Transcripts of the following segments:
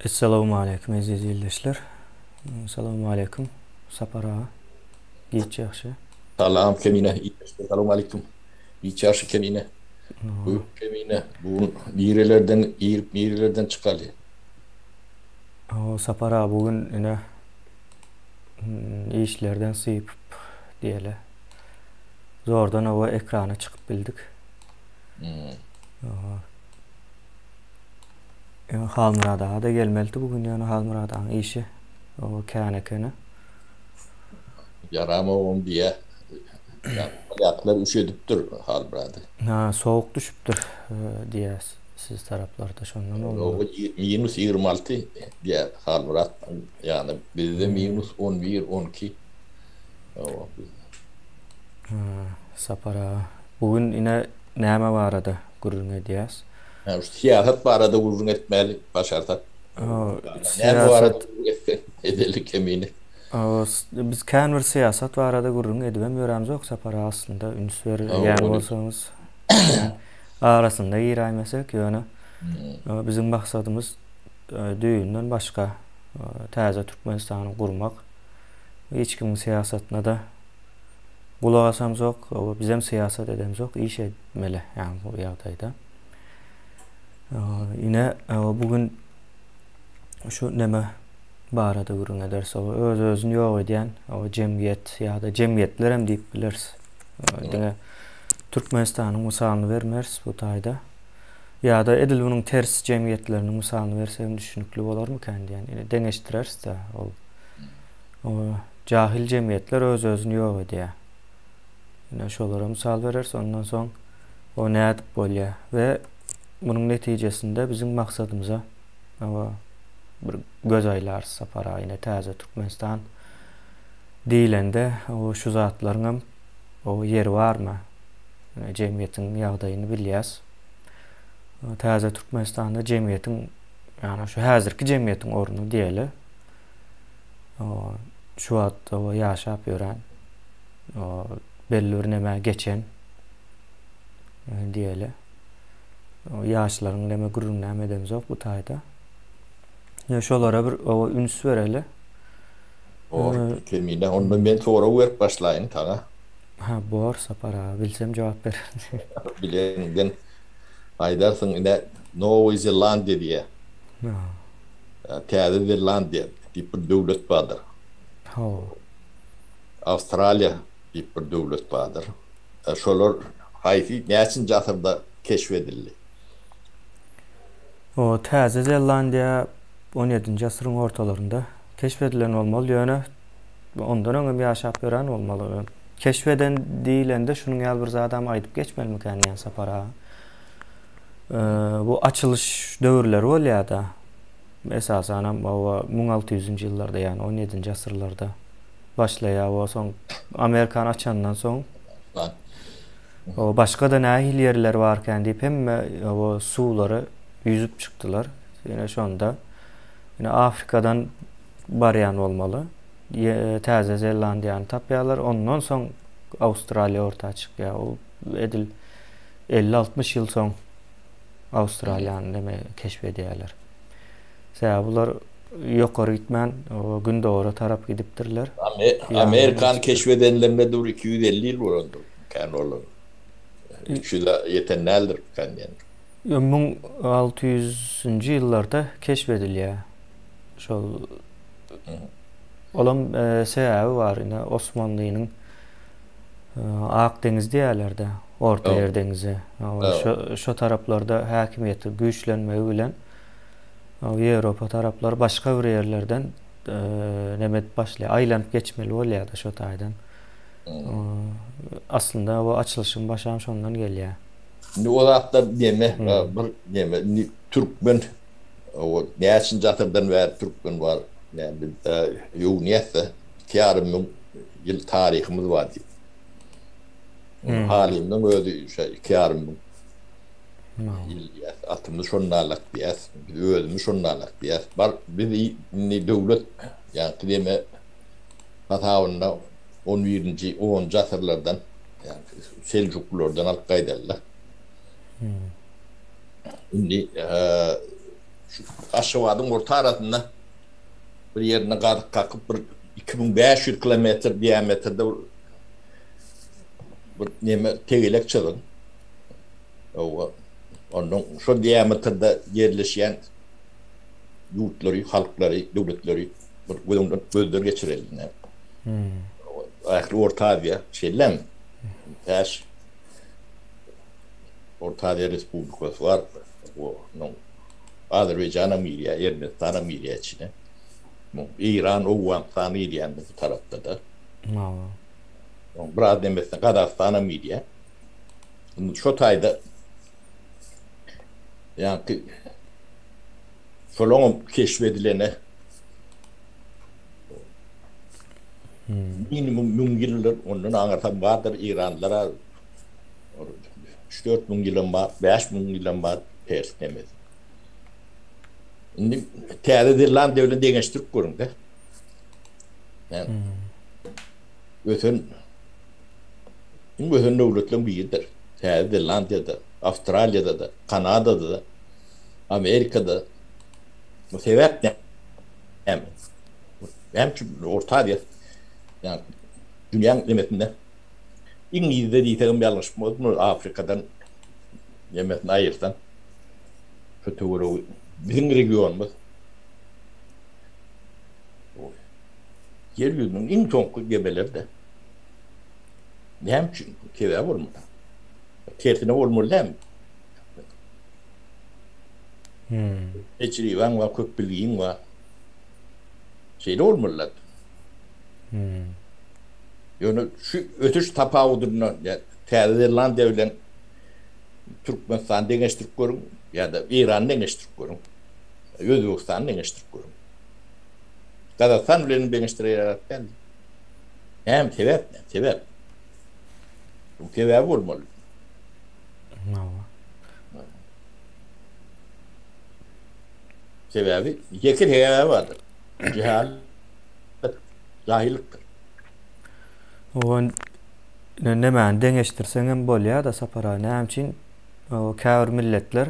Essalawmaleýkim eziz ildeşler. Salawmaleýkim Sapar aga. Giç ýagşy. Salam Kemine ildeşler salowmaleýkim. Giç ýagşy Kemine. Buyur Kemine bu gün nirelerden girip nirelerden çykaly. O Sapar aga bu gün ine işlerden sypyp diýeli. Zordan owa ekrana çykyp bildik. Hmm. Halmyrat aga-da gelmelidi bu gün, ýöne Halmyrat agaň işi o kän ekeni. Ýaramogam diýýä. Ýaklar üşedipdir Halmyrady. Ha, sowuk düşüpdir diýýä siz taraplarda şondan bolmaly. Minus 26 diýýä Halmyrat. Ýagny bizde minus 11, 12. Hawa. Sapar aga, bu gün ine näme barada gürrüň edýäs? Hä, şu syýasat barada gürrüň etmäli başarsak. Näme barada gürrüň etsek edeli kemini. Biz kän bir syýasat barada gürrüň edibem ýörämzok Sapar aga aslynda üns berýän bolsaňyz arasynda giräýmesek ýöne biziň maksadymyz düýbünden başga täze Türkmenistany gurmak. Hiç kimiň syýasatyna-da gulak asamzok, bizem syýasat edemzok, iş etmeli ýagny bu ýagdaýda. Ine bu gün şu neme barada gürrüň ederis. O öz-özüni ýok edýän o jemgyýet ýa-da jemgyýetler hem diýip bileris. Diňe Türkmenistanyň mysalyny bermeris bu taýda. Ýa-da edil munuň ters jemgyýetleriniň mysalyny bersegem düşünikli bolarmykan diýen. Ine deňeşdireris-de ol. O jahil jemgyýetler öz-özüni ýok edýär. Ine şolara mysal bereris, ondan soň o nädip bolýar we munuň netijesinde biziň maksadymyza bir göz aýlarys Sapar aga ine täze Türkmenistan diýlende o şu zatlaryňam o ýeri barmy? Ine jemgyýetiň ýagdaýyny bilýäs. Täze Türkmenistanda jemgyýetiň ýagny şu häzirki jemgyýetiň orny diýeli. Şu wagt ýaşap ýören belli bir nämä geçen diýeli. Ýaşlaryň neme gürrüň näme edemzok bu taýda. Ýa şolara bir owa üns bereli. Bor, Kemine, onda men sorag berip başlaýyn saňa. Ha, bor Sapar aga, bilsem jogap bererin. Bileňden aýdarsyň, ine, Nowy Zelandiýa diýýär. Täze Zelandiýa diýip bir döwlet bardyr. Hawa. Awstraliýa diýip bir döwlet bardyr. Şolar haýsy, näçinji asyrda keşf edildi? O Täze Zelandiýa on ýedinji asyryň ortalarynda keşf edilen bolmaly, ýöne ondan öň hem ýaşap ýören bolmaly. Keşf eden diýlende şunuň ýaly bir zadam aýdyp geçmelimikän diýen Sapar aga. Bu açylyş döwürleri bolýar-da. Esasanam oba 1600-nji ýyllarda, ýagny on ýedinji asyrlarda başlaýar we soň Amerikany açandan soň başga-da nähili ýerler barkän diýip hemme oba suwlary ýüzüp çykdylar. Ýene şonda ýene Afrikadan barýan bolmaly. Täze Zelandiýany tapýarlar. Ondan soň Awstraliýa orta çykýar. Ol edil 50-60 ýyl soň Awstraliýany neme keşp edýärler. Sebäbi bular ýokary gitmän, gündogara tarap gidipdirler. Amerikany keşp edenlerine dur 250 ýyl bolandyr. Kän bolan. 300-e ýeten däldir kän diýen. 1600-nji ýyllarda keşp edilýär. Şol olam sebäbi bar ine Osmanlynyň Ak deňiz diýýärler-de, Orta Ýer deňizi. Şo şo taraplarda häkimiýeti güýçlenmegi bilen Ýewropa taraplar başga bir ýerlerden neme edip başlaýar, aýlanyp geçmeli bolýar-da şo taýdan. Aslynda bu açylyşyň başam şondan gelýär. Indi o zatlar neme, bir neme, indi türkmen o näçinji asyrdan bäri türkmen bar, näme biz öwünýäs-de, 2,5 müň ýyl taryhymyz bar diýip. Halymyň özi şa 2,5 müň ýyl diýýäs. Atymyz şonda alak diýýäs. Biz özümiz şonda alak diýýäs. Bar biz indi döwlet ýaňky deme hasabynda 11-nji, 10-njy asyrlardan ýaňky Seljuklulardan alyp gaýdalylar. Indi. Şu Aşgabadyň orta arasynda bir ýerinde gazyk kakyp bir 2500 kilometr diametrde bir bir neme tegelek çyzyň. Hawa. Ondan şo diametrde ýerleşýän ýurtlary, halklary, döwletleri bir gözüňden gözden geçireli. Hmm. Ähli Orta Aziýa şeýlemi? Bäş Orta Aziýa Respublikasy bar. Onuň Azerbaýjanam girýär, Ermenistanam girýär içine. Eýran, Owganystan girýär bu tarapda-da. Hawa. Biraz nemesine Gazagystanam girýär. Indi şo taýda ýaňky şolaňam keşp edilene minimum 1000 ýyldyr, ondan aňyrsam bardyr Eýranlylara 3-4 müň ýylam bar, 5 müň ýylam bar pers nemesi. Indi Täze Zelandiýa bilen deňeşdirip görüň-de. Yani ösen iň ösen döwletleriň biridir. Täze Zelandiýada, Awstraliýada-da, Kanadada-da, Amerikada. Bu sebäp näme? Näme üçin Orta Aziýa ýa dünýäň nemesinde iň yzda diýsegem ýalňyşmaz, muny Afrikadan nemesini aýyrsaň şu töweregi biziň regionymyz ýer ýüzüniň iň soňky gemeleri-de. Näme üçin? Sebäbi bolmaly. Tersine bolmaly dälmi? Hmm. Tejribeň bar, köp bilgiň bar. Şeýle bolmaly. Hmm. Ýöne şu ösüş tapawudynda Täze Zelandiýa bilen Türkmenistany deňeşdirip görüň ýa-da Eýrany deňeşdirip görüň. Özbegistany deňeşdirip görüň. Gazagystan bilen deňeşdirýär däl. Näme sebäp näme? Sebäp. Bu sebäbi bolmaly. Hawa. Sebäbi ýeke sebäbi bardyr. Jehalet, jahylykdyr. Owan nämäni deňeşdirseň hem bolýar-da Sapar aga. Näme üçin käbir milletler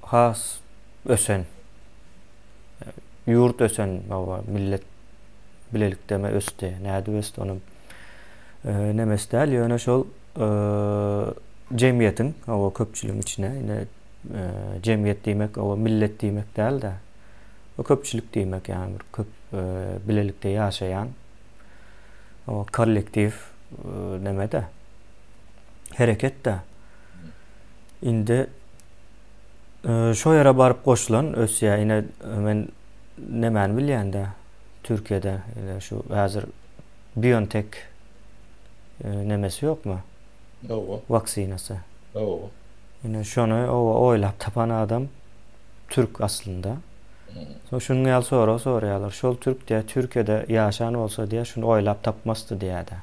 has ösen ýurt ösen millet bilelikdeme ösdi. Nädip ösdi onuň nemesi däl, ýöne şol jemgyýetiň oba köpçüligiň içine ine jemgyýet diýmek oba millet diýmek däl-de, o köpçülik diýmek, ýagny bir köp bilelikde ýaşaýan o kollektiw neme-de hereket-de. Indi şo ýere baryp goşulan ösýär. Ine men nemäni bilýän-de Türkiýede ine şu häzir BioNTech nemesi ýokmy? Hawa. Waksinasy. Hawa. Ine şony oba oýlap tapan adam türk aslynda. Soň şunuň ýaly sorag soraýarlar. Şol türk diýýär, Türkiýede ýaşan bolsa diýýär, şuny oýlap tapmasdy diýýär-de.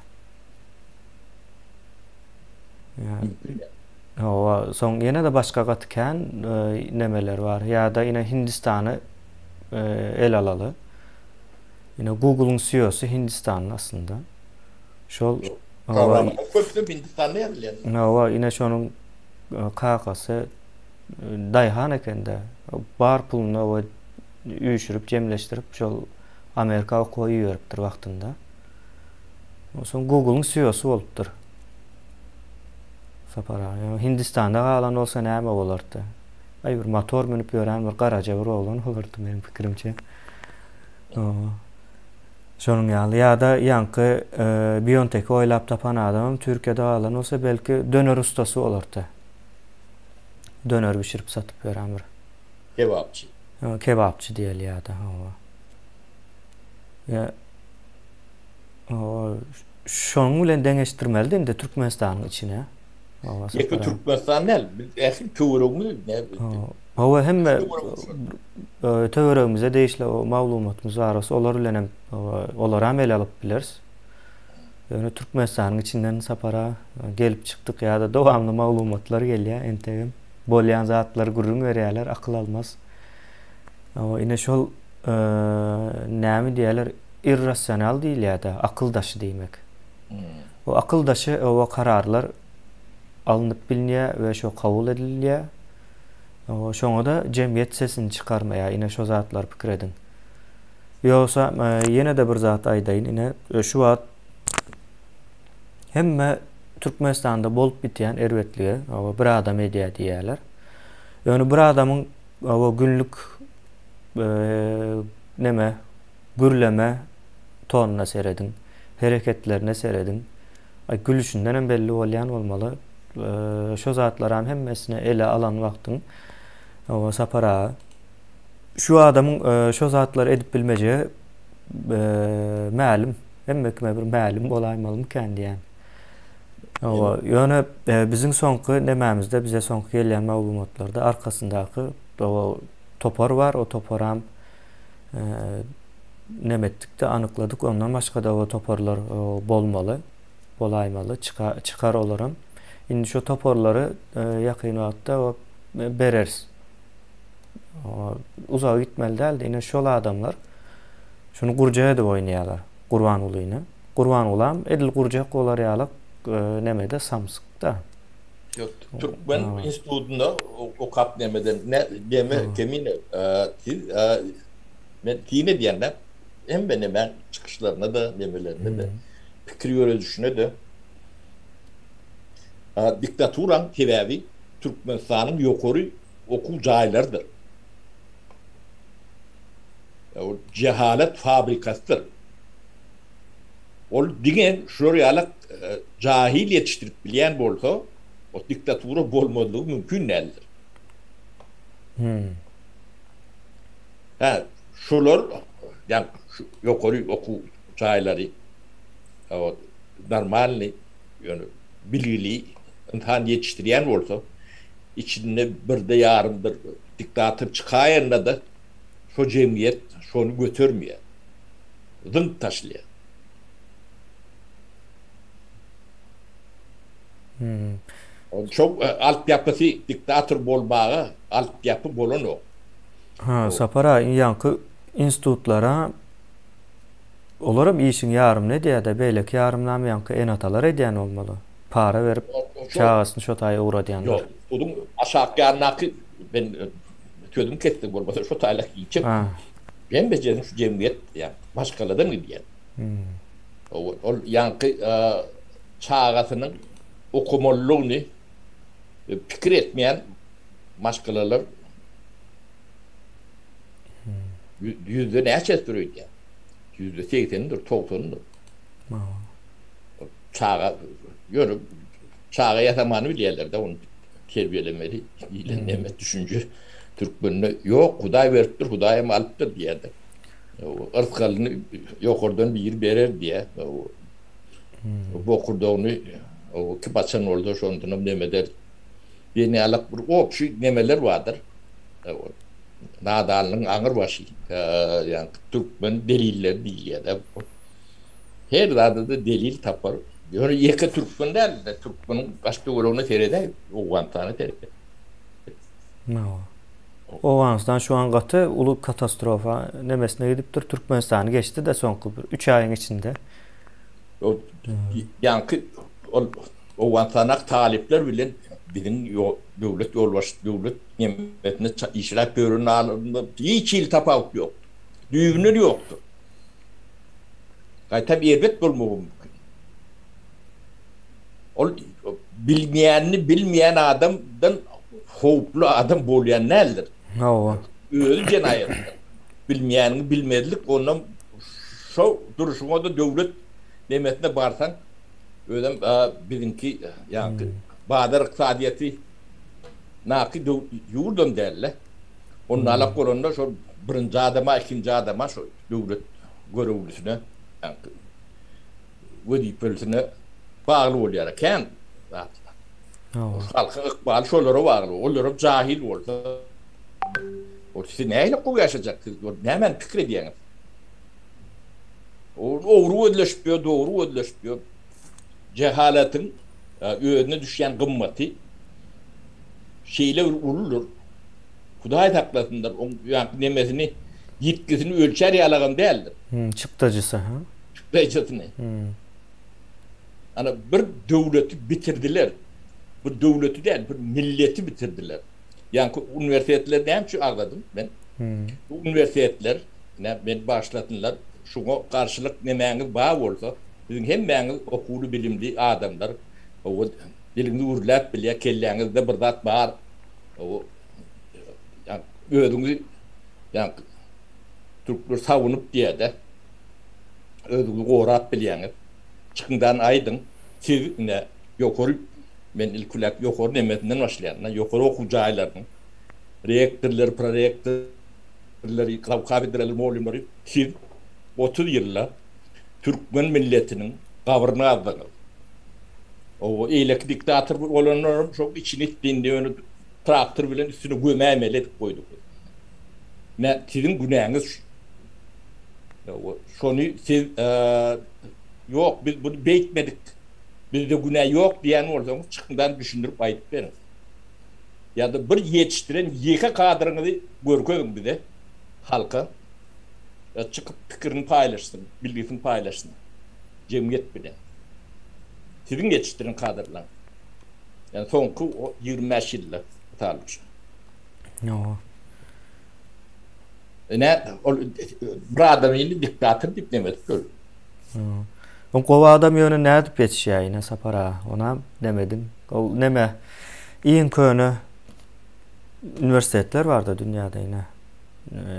Hawa, soň ýene-de başga gaty kän nemeler bar. Ýa-da ine Hindistany el alaly. Ine Google-yň CEO-sy hindistanly aslynda. Şol Programmalaryň köpüsi Hindistanda ýazylýar. Hawa, ine şonuň kakasy daýhan eken-de. Bar puluny üýşürip, jemleşdirip şol Amerika okuwa iberipdir wagtynda. Soň Google-yň CEO-sy bolupdyr. Sapar aga, Hindistanda galan bolsa näme bolardy? Aý bir motor münüp ýören bir garaja bir oglan bolardy meniň pikirimçe. Şonuň ýaly ýa-da ýaňky Bionteki oýlap tapan adamam Türkiýede galan bolsa belki döner ustasy bolardy. Döner bişirip satyp ýören bir. Kebapçy. Kebapçy diýeli ýa-da hawa. Ýa Şonuň bilen deňeşdirmeli indi Türkmenistanyň içine. Ýeke Türkmenistan däl, biz ähli töweregimiz Hawa hemme töweregimize degişli maglumatymyz bar bolsa olar bilen hem olary hem ele alyp bileris. Ýöne Türkmenistanyň içinden sapara gelip çykdyk ýa-da dowamly maglumatlar gelýär entegem. Bolýan zatlary gürrüň berýärler, akyl almaz. Ine şol näme diýýärler irrasional diýilýär-de, akyl daşy diýmek. O akyl daşy oba kararlar alnyp bilinýär we şo kabul edilýär. Şoňa-da jemgyýet sesini çykarmaýar. Ine şo zatlary pikir ediň. Ýogsa ýene-de bir zat aýdaýyn, ine şu wagt hemme Türkmenistanda bolup bitýän erbetlige bir adam edýär diýýärler. Ýöne bir adamyň günlük neme gürleme tonuna serediň, hereketlerine serediň. Gülüşinden hem belli bolýan bolmaly. Şo zatlaram hemmesini ele alan wagtyň Sapar aga şu adamyň şo zatlary edip bilmejegi mälim. Hemme kime bir mälim bolaýmalymykan diýýän. Hawa, ýöne biziň soňky nemämizde, bize soňky gelýän maglumatlarda arkasyndaky topar bar, o toparam neme etdik-de, anykladyk. Ondan başga-da o toparlar bolmaly, bolaýmaly, çykar olaram. Indi şo toparlary ýakyn wagtda bereris. Uzaga gitmeli däldi. Ine şol adamlar şuny gurjak edip oýnaýarlar Gurbangulyny. Gurbangulam edil gurjak bolar ýaly nemede samsykda. Ýok, Türkmen institutynda okap nemeden ne deme kemine siz men syn edýän-de hemme nemäň çykyşlaryna-da nemelerine-de pikir ýöredişine-de diktaturaň sebäbi Türkmenistanyň ýokary okuw jaýlarydyr. Ol jehalet fabrikasydyr. Ol diňe şular ýaly jahil ýetişdirip bilýän bolsa, o diktatura bolmazlygy mümkin däldir. Hmm. Hä, şolar, ýa ýokary okuw jaýlary, normalny, ýöne bilgili ynsan ýetişdirýän bolsa, içinde birde ýarym bir diktator çykaýanda-da şo jemgyýet şony götermeýär. Zyňyp taşlaýar. Hmm. Şo altyapysy diktator bolmaga altyapy bolanok. Ha, Sapar aga, ýaňky institutlara olaram işiň ýarymyny edýär-de, beýleki ýarymynam ýaňky ene-atalar edýän bolmaly. Para berip, çagasyny şo taýa ugradýanlar. Ýok, onuň aşak ýanyndaky men sözümi kesdim bolmasa şo taýlak diýjek. Hemmejesi şu jemgyýet ýa maşgaladan gidýär. Ol ýaňky çagasynyň okamalydygyny pikir etmeýän maşgalalar ýüzde näçesidir öýdýän? Ýüzde segsenidir, togsanydyr. Çaga ýöne çaga ýasamany bilýärler-de, ony terbiýelemeli diýlen neme düşünje türkmende ýok, Hudaý beripdir, Hudaýam alypdyr diýýärler. Yrsgalyny ýokardan biri berer diýýär. Bokurdagyny kim açan bolsa şondanam neme eder diýen ýalak bir obşi nemeler bardyr. Nadanlygyň aňyr başy, ýagny türkmen delilleri diýilýär-de. Her zada-da delil tapar. Ýöne ýeke türkmen däl-de, türkmeniň daş-töweregine seredäý, Owganystana seret. Owganystan şu an gaty uly katastrofa nemesine gidipdir. Türkmenistany geçdi-de soňky bir üç aýyň içinde. Ýaňky ol Owganystandaky talyplar bilen biziň döwlet ýolbaşçy döwlet nemesinde işläp ýören arasynda hiç hili tapawut ýok. Düýbünden ýokdur. Gaýtam erbet bolmagy mümkin. Ol bilmeýänini bilmeýän adamdan howply adam bolýan däldir. Hawa. Özi jenaýatdyr. Bilmeýäniňi bilmezlik ondan şo durşuňa-da döwlet nemesine barsaň özem biziňki ýaňky bazar ykdysadyýeti naky ýurdam däl-de. Ondalak bolanda şol birinji adama, ikinji adama şo döwlet görevlisine, ýaňky wezipelisine bagly bolýar kän zatlar. Halkyň ykbaly şolara bagly. Olaram jahil bolsa, ol siz nähili gowy ýaşajak siz nämäni pikir edýäňiz? Ogry gözleşip ýör, dogry gözleşip ýör. Jehalatyň özüne düşýän gymmaty şeýle bir uludyr. Hudaý saklasyndyr, oň ýaňky nemesini, ýitgisini ölçär ýalagam däldir. Hmm, çykdajysy, ha? Çykdajysyny. Hmm. Ana bir döwleti bitirdiler. Bir döwleti däl, bir milleti bitirdiler. Ýaňky uniwersitetleri näme üçin agzadym men? Bu uniwersitetler, ine, meni bagyşlasynlar, şuňa garşylyk nemäňiz bar bolsa, siziň hemmäňiz okuwly, bilimli adamlar, hawa, diliňiz gürläp bilýär, kelläňizde bir zat bar, hawa, özüňizi, ýaňky türkler sawynyp diýýär-de, özüňizi gorap bilýäňiz. Çykyňdan aýdyň, siz, ine, ýokary Men ilki bilen ýokary nemesinden başlaýan-da, ýokary okuw jaýlarynyň rektorlary, prorektorlary, zawkafedralary, mugallymlary siz 30 ýylda türkmen milletiniň gabryny gazdyňyz. Oba eýleki diktator bolanlaram şoň içini itdi, indi ýöne traktor bilen üstüne gömäýmeli edip goýduňyz. Nä siziň günäňiz şu. Şony siz ýok biz buny beýtmedik Bizde günä ýok diýýän bolsaňyz çykyňdan düşündirip aýdyp beriň. Ýa-da bir ýetişdiren ýeke kadryňyzy görkeziň bize, halka. Çykyp pikirini paýlaşsyn, bilgisini paýlaşsyn jemgyýet bilen. Siziň ýetişdiren kadrlaryňyz. Ýani soňky 25 ýylda mysal üçin. Ýok. Ine ol bir adamyny diktator diýip neme edip ýör. O gowy adam ýöne nädip ýetişýär ine Sapar aga onam demediň. Ol neme iň köne uniwersitetler barda dünýäde ine.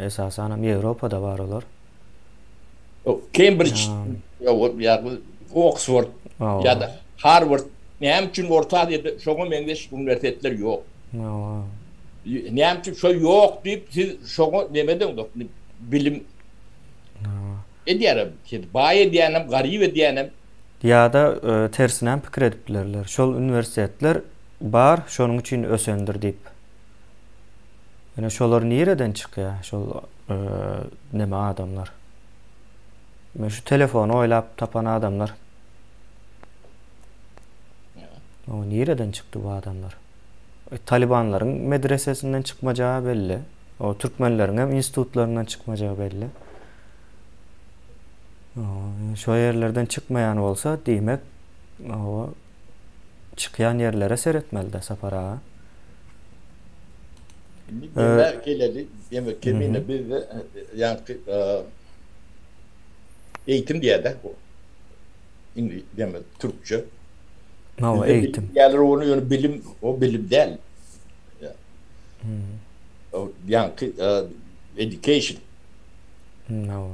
Esasanam Ýewropada bar olar. Kembrij ýa Oksford ýa-da Harward näme üçin Orta Aziýada şoňa meňzeş uniwersitetler ýok? Näme üçin şo ýok diýip siz şoňa neme edeňzok bilim Edýärem. Sizi baý edýänem, garyp edýänem. Ýa-da tersinem pikir edip bilerler. Şol uniwersitetler bar, şonuň üçin ösendir diýip. Ýöne şolar nireden çykýar, şol neme adamlar? Men şu telefony oýlap tapan adamlar. O nireden çykdy bu adamlar? Talibanlaryň medresesinden çykmajagy belli. O türkmenleriň hem institutlaryndan çykmajagy belli. Şo ýerlerden çykmaýan bolsa, diýmek, o çykýan ýerlere seretmeli-de Sapar aga. Indi neme geleli, demek kemine bizde ýaňky eýitim diýýär-de. Indi demek türkçe. Hawa, eýitim. Diýýärler ony ýöne bilim, o bilim däl. O ýaňky education.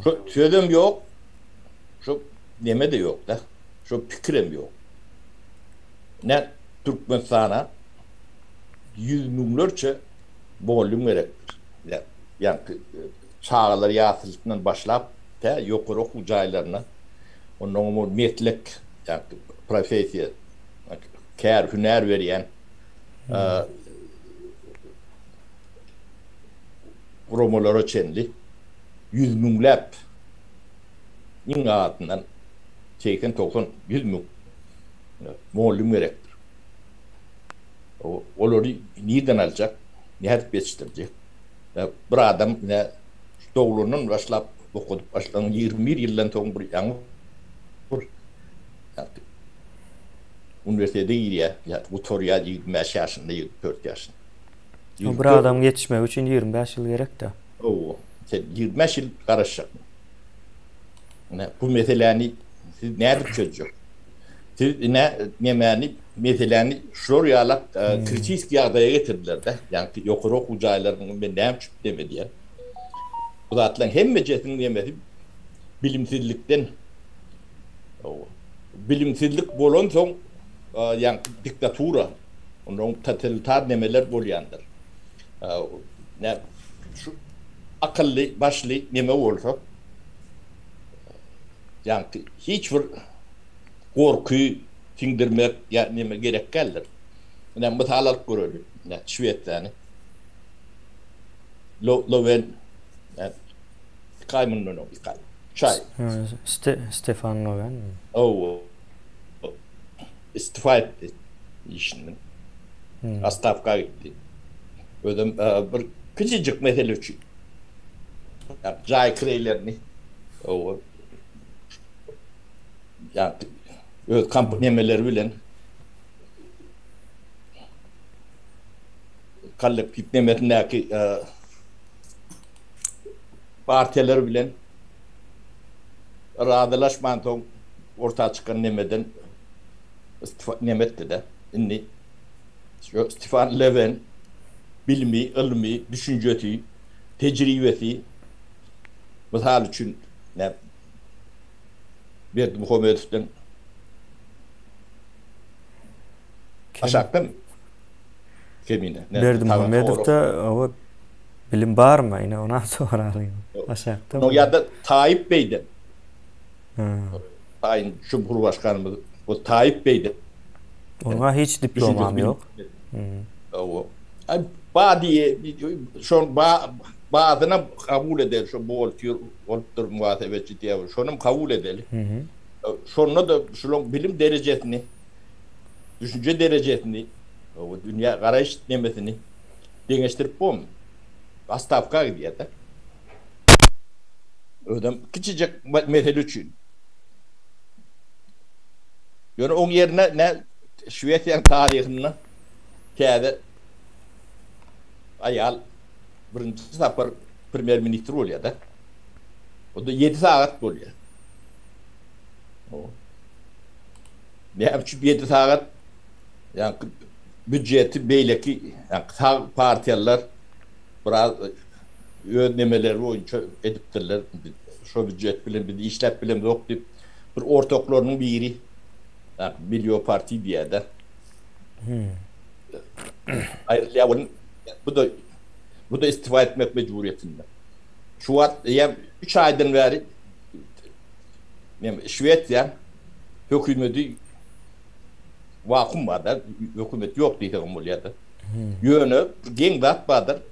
Şo sözem ýok, şo neme-de ýok-da, şo pikirem ýok. Nä Türkmenistana ýüz müňlerçe mugallym gerekdir. Ýaňky çagalar ýaslysyndan başlap tä ýokary okuw jaýlaryna, onnoňam ol meslek, ýaňky professiýa, kär, hünär berýän guramalara çenli ýüz müňläp, iň azyndan 80, 90, 100 müň mugallym gerekdir. Olary nirden aljak, nädip ýetişdirjek? Bir adam ine doglandan başlap okadyp başlan 21 ýyldan soň bir ýaňy bir uniwersitete girýär, ýa gutarýar 25 ýaşynda, 24 ýaşynda. Bir adamyň ýetişmegi üçin 25 ýyl gerek-dä. Hawa, sen 25 ýyl garaşjakmyň? Ine, bu meseläni siz nädip çözjek? Siz ine nemäni, meseläni şular ýalak kritiski ýagdaýa getirdiler-de. Ýagny ýokary okuw jaýlarynyň men näme üçin neme diýýän. Bu zatlaryň hemmejesiniň nemesi bilimsizlikden. Hawa. Bilimsizlik bolansoň, ýagny diktatura, ondan totalitar nemeler bolýandyr. Nä şu akylly başly neme bolsa ýaňky hiç bir gorky siňdirmek ýa neme gerek däldir. Ine mysal alyp göreli. Ine Şwesiýany. Lowen iki aý mundan öň, iki aý, üç aý. Stefan Lowen. Hawa. Istifa etdi işinden. Otstawka gitdi. Özem bir kiçijik mesele üçin. Jaý kireýlerini ýa öz komp nemeleri bilen. kollektiw nemesindäki partiýalar bilen razylaşmansoň orta çykan nemeden istifa neme etdi-de. Indi şu Stefan Löfven bilimi, ylmy, düşünjesi, tejribesi mysal üçin näme Berdimuhamedowdan aşakdan Kemine. Berdimuhamedowda owa bilim barmy? Ine onam soralyň. Aşakda. No ýa-da Taýyp Beýden. Taýyn Cumhurbaşkanymyz o Taýyp Beýden. Oňa hiç diplomam ýok. Owa. Ay ba diýe şon ba bazyna kabul edeli şo buhgalter bolupdyr muhasebetçi diýe şonam kabul edeli. Şonda da şulaň bilim derejesini düşünje derejesini o dünýä garaýyş nemesini deňeşdirip bolmy? Astawka gidýär-de. Özem kiçijek mesele üçin. Ýöne oň ýerine ne Şwesiýanyň taryhynda täze aýal birinji sapar premýer-ministr bolýar-da. O-da 7 sagat bolýar. Näme üçin 7 sagat? Ýa-ni býudjeti beýleki ýa-ni sag partiýalar biraz öz nemeleri boýunça edipdirler. Şo býudjet bilen biz işläp bilemzok diýip bir ortaklarynyň biri Milýo parti diýýär-de. Aýrylýar welin bu da bu da istifa etmek mejburyýetinde. Şu wagt eýýäm 3 aýdan bäri näme Şwesiýa hökümeti wakuum bar-da, hökümet ýok diýsegem bolýar-da. Ýöne geň zat bardyr,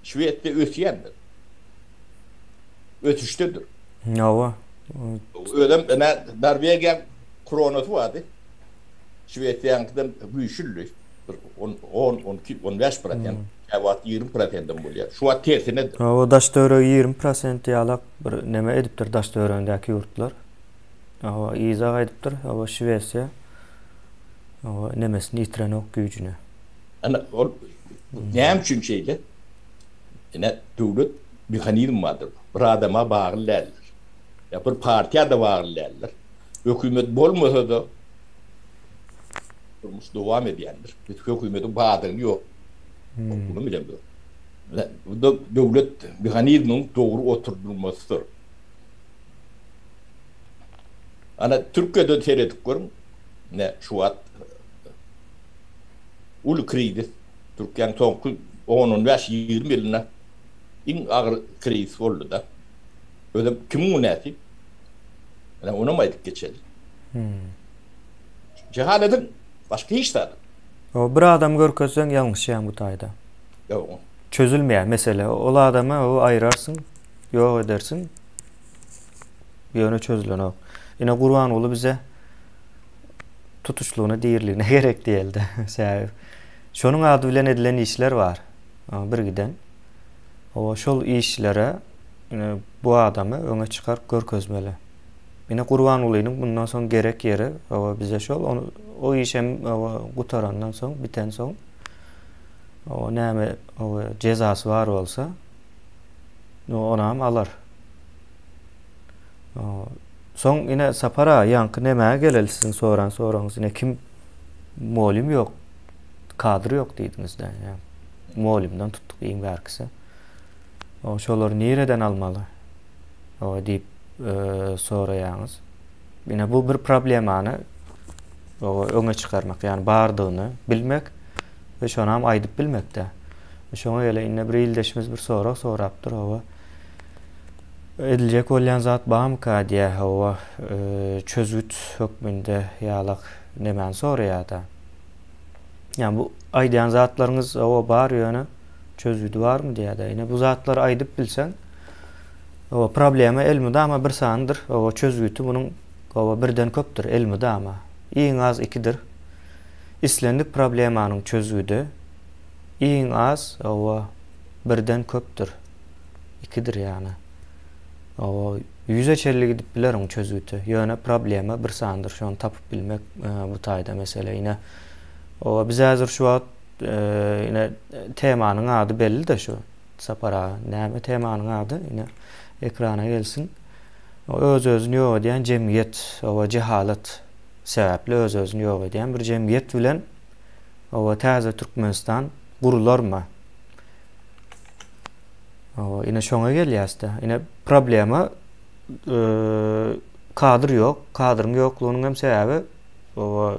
Şwesiýa ösýändir. Ösüşdedir. Hawa. Özem ine Norwegiýaň kronasy bardy. Şwesiýaňkydan güýçlüdi. Bir 10, 10, 12, 15 prosent, käwagt 20 prosentem bolýar. Şu wagt tersinedir. Hawa, daş-töweregi 20 prosent ýalak bir neme edipdir daş-töweregindäki ýurtlar. Hawa, yza gaýdypdyr. Hawa, Şwesiýa hawa nemesini ýitirenok güýjüni. Ana, ol näme üçin şeýle? Ine, döwlet mehanizm bardyr. Bir adama bagly däldir. Ýa bir partiýa-da bagly däldir. Hökümet bolmasa-da durmuş dowam edýändir. Biz hökümetiň bardygyny ýokdugyny bilemzok. Bu-da döwlet mehanizminiň dogry oturdylmasydyr. Ana, Türkiýede seredip görüň, ine, şu wagt uly krizis, Türkiýäniň soňky on-on bäş, 20 ýylynda iň agyr krizis boldy-da. Özem kimiň günäsi? Ine, onam aýdyp geçeli. Jehalediň, başga hiç zat. O bir adam görkezseň ýalňyşýaň bu taýda. Ýok. Çözülmeýär mesele. Ol adamy o aýyrarsyň, ýok edersiň. Ýöne çözülenok. Ine Gurbanguly bize tutuşlygyna diriligine gerek diýelde. Sebäbi şonuň ady bilen edilen işler bar. Bir giden. O şol işlere bu adamy öňe çykaryp görkezmeli. Ine Gurbangulynyň bundan soň gerek ýeri o bize şol ony o iş hem gutarandan soň bitensoň o näme o jezasy bar bolsa onam alar. Soň ine Sapar aga ýaňky nämäge geleli siziň soran soragyňyz ine kim mugallym ýok kadr ýok diýdiňizde ýa mugallymdan tutduk iň bärkisi. O şolary nireden almaly? O diýip soraýaňyz. Ine bu bir problemany öňe çykarmak, ýagny bardygyny bilmek we şonam aýdyp bilmekde. Şoňa gele indi bir ildeşimiz bir sorag sorapdyr, hawa. Ediljek bolýan zat barmyka diýýär, hawa, çözgüt hökmünde ýalak nemäni soraýar-da. Ýa bu aýdýan zatlaryňyz hawa bar ýöne çözgüdi barmy diýýär-de. Ine bu zatlary aýdyp bilseň, hawa problema elmydama bir sanydyr, hawa çözgüti munuň hawa birden köpdür elmydama. Iň az ikidir. Islendik problemanyň çözgüdi iň az hawa birden köpdür. Ikidir ýagny. Hawa, ýüze çenli gidip biler oň çözgüti. Ýöne problema bir sandyr, şony tapyp bilmek bu taýda mesele. Ine, hawa biz häzir şu wagt. Ine temanyň ady belli-de şu. Sapar aga, näme temanyň ady? Ine ekrana gelsin. Öz-özüni ýok edýän jemgyýet, oba jehalat sebäpli öz-özüni ýok edýän bir jemgyýet bilen oba täze Türkmenistan gurularmy? Oba ine şoňa gelýäs-de. Ine problema kadr ýok. Kadryň ýoklugynyň hem sebäbi oba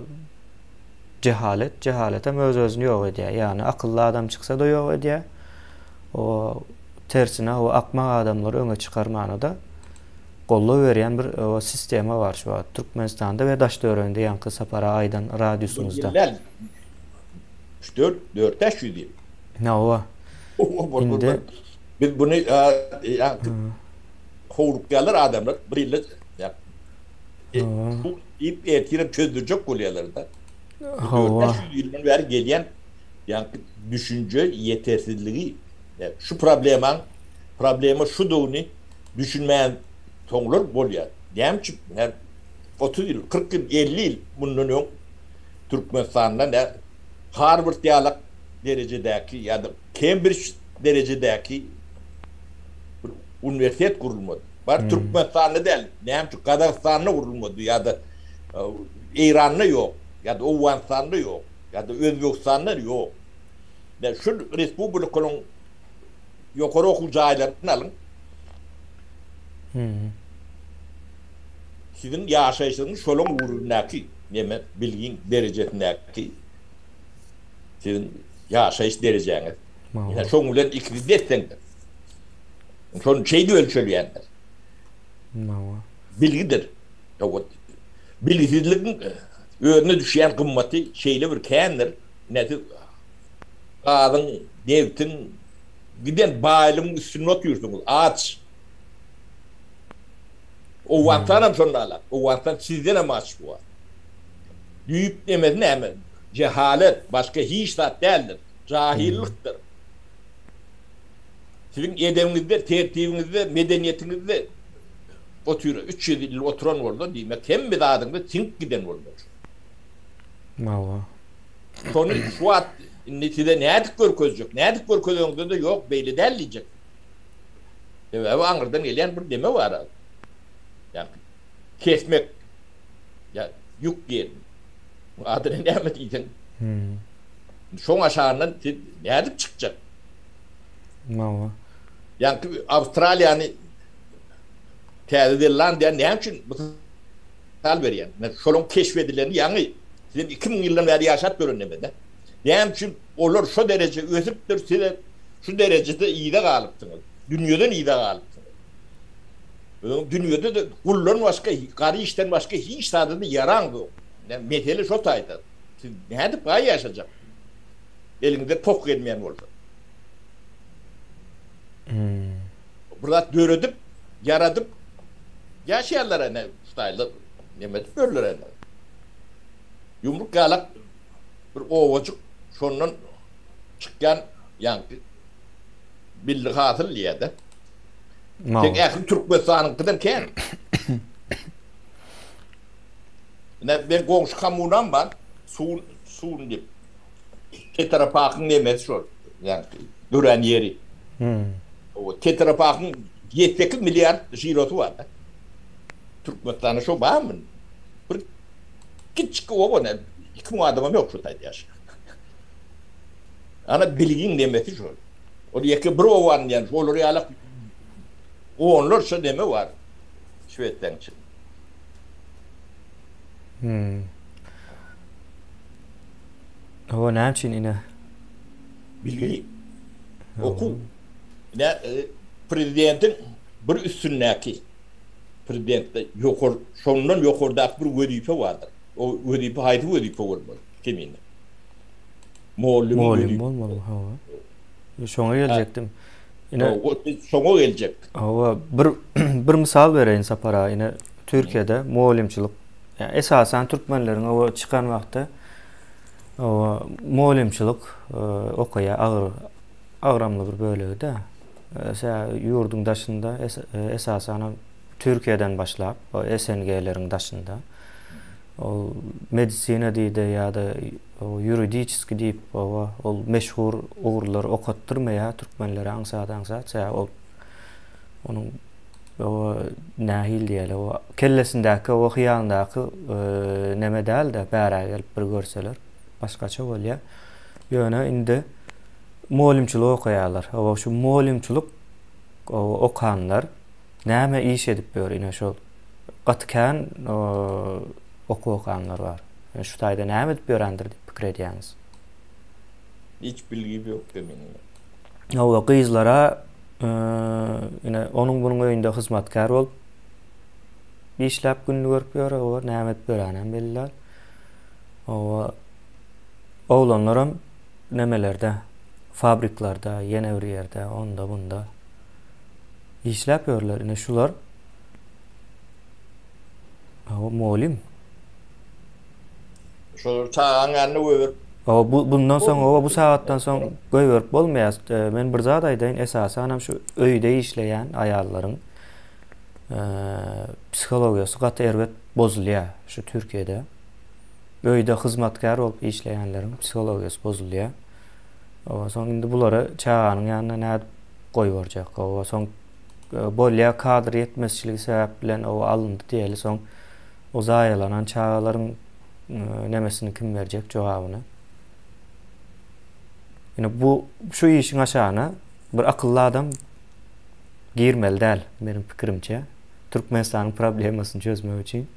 Jehalet, jehaletem öz-özüni ýok edýär. Ýagny akylly adam çyksa-da ýok edýär. O tersine o akmak adamlary öňe çykarmana-da goldaw berýän bir o sistema bar şu wagt Türkmenistanda we daş-töwereginde ýaňky Sapar aga aýdan radiusyňyzda. Bir ýyl däl. Üç, dört, dört-bäş ýüz ýyl. Hawa. Indi biz buny ýaňky howlukýarlar adamlar bir ýylda Bu diýip ertirem çözdürjek bolýarlar-da. Hawa. 400 ýyldan bäri gelýän ýaňky düşünje ýetersizligi, şu problemaň problema şudugyny düşünmän soňlar bolýar. Näme üçin 30 ýyl, 40 ýyl, 50 ýyl mundan öň Türkmenistanda nä Harward ýalak derejedäki ýa-da Kembrij derejedäki bir uniwersitet gurulmady. Bar Türkmenistanda däl, näme üçin Gazagystanda gurulmady ýa-da Eýranda ýok, ýa-da Owganystanda ýok, ýa-da Özbegistanda ýok. Ine şu respublikanyň ýokary okuw jaýlaryny alyň. Siziň ýaşaýşyňyz şolaň ugrundaky neme bilgiň derejesindäki siziň ýaşaýyş derejäňiz. Ine şoň bilen ikisi des-deňdir. Şony şeýdip ölçelýändir. Hawa. Bilgidir. Hawa. Bilgisizligiň özüne düşýän gymmaty şeýle bir kändir. Ine siz gazyň, nebtiň, giden baýlygyň üstünde otyrsyňyz, aç. Owganystan hem şonda alak. Owganystan sizden hem aç bu wagt. Düýp nemesi näme? Jehalet, başga hiç zat däldir. Jahillykdyr. Siziň edebiňizde, tertibiňizde, medeniýetiňizde otyr, 300 ýyl oturan bolsa, diýmek, hemme zadyňyza siňip giden bolmaly. Hawa. Şony şu wagt indi size nädip görkezjek? Nädip görkezeňizde-de ýok, beýle däl diýjek. Sebäbi aňyrdan gelýän bir neme bar. Ýagny kesmek ýa ýük diýen. Adyny näme diýseň. Şoň aşagyndan siz nädip çykjak? Hawa. Ýaňky Awstraliýany Täze Zelandiýany näme üçin mysal berýän? Men şolaryň keşf edileni ýaňy sizem 2000 ýyldan bäri ýaşap ýören neme-de. Näme üçin olar şo dereje ösüpdir, siz şu derejede yza galypsyňyz. Dünýeden yza galypsyňyz. Özüň dünýede-de guldan başga, gara işden başga hiç zada-da ýaraňzok. Mesele şo taýda. Siz nädip baý ýaşajak? Eliňize pok gelmeýän bolsa. Bir zat döredip, ýaradyp ýaşaýarlar ene Hytaýlar neme edip ýörler ene. Ýumruk ýalak bir owajyk şondan çykýan ýaňky milli hasyl diýýär-de. Seň ähli Türkmenistanyňkydan kän. Ine men goňşy kommunam bar. Suwun, suwun diýip. Tetrapakyň nemesi şol. Ýagny dörän ýeri. O Tetrapakyň 7-8 milliard žirosy bar. Türkmenistanda şo barmy? Bir kiçik oba ne? 2000 adamam ýok şu taýda ýaşaýan. Ana bilgiň nemesi şol. Ol ýeke bir obanyň ýaly, olar ýaly onlarça neme bar Şwesiýanyň içinde. Hmm. Hawa, näme üçin ine? Bilgi. Okuw. Ine, e, prezidentiň bir üstündäki prezidentde ýokar, şondan ýokardaky bir wezipe bardyr. O wezipe haýsy wezipe bolmaly? Kemine. Mugallym Mugallym bolmaly, hawa. Şoňa geljekdim. Ine, şoňa geljek. Hawa, bir bir mysal bereýin Sapar aga. Ine, Türkiýede mugallymçylyk, ýa esasan türkmenleriň oba çykan wagty oba mugallymçylyk e, okaýar agyr agramly bir bölegi-de. E, ýurduň daşynda e, esasan Türkiýeden başlap, o SNG-leriň daşynda. Ol medisina diýdi ýa-da Ýuridiçeskiý diýip, hawa, ol meşhur ugurlary okatdyrmaýar türkmenlere aňsat-aňsat, sebäbi ol onuň hawa, nähili diýeli, o kellesindäki, o hyýalyndaky neme däl-de, bärä gelip bir görseler, başgaça bolýar. Ýöne indi mugallymçylyk okaýarlar. Hawa, şu mugallymçylyk okanlar näme iş edip ýör, ine şol gaty kän okuw okanlar bar. Şu taýda näme edip ýörendir diýip pikir edýäňiz? Hiç bilgim ýokdy meniň. Hawa, gyzlara ine onuň bunuň öýünde hyzmatkär bolup işläp gününi görüp ýör, hawa, näme edip ýörenem belli däl. Hawa, oglanlaram nemelerde, fabriklerde, ýene bir ýerde, onda bunda işläp ýörler. Ine şular hawa, mugallym. Şolary çagaň ýanyna goýberip. Hawa, bu bundan soň, hawa, bu sagatdan soň goýberip bolmaýar. Men bir zat aýdaýyn, esasanam şu öýde işleýän aýallaryň psihologiýasy gaty erbet bozulýar şu Türkiýede. Öýde hyzmatkär bolup işleýänleriň psihologiýasy bozulýar. Hawa, soň indi bulary çaganyň ýanyna nädip goýberjek? Hawa, soň bolýar kadr ýetmezçiligi sebäp bilen hawa alyndy diýeli, soň O zaýalanan çagalaryň nemesini kim berjek jogabyny? Ine bu şu işiň aşagyna bir akylly adam girmeli däl meniň pikirimçe. Türkmenistanyň problemasyny çözmek üçin.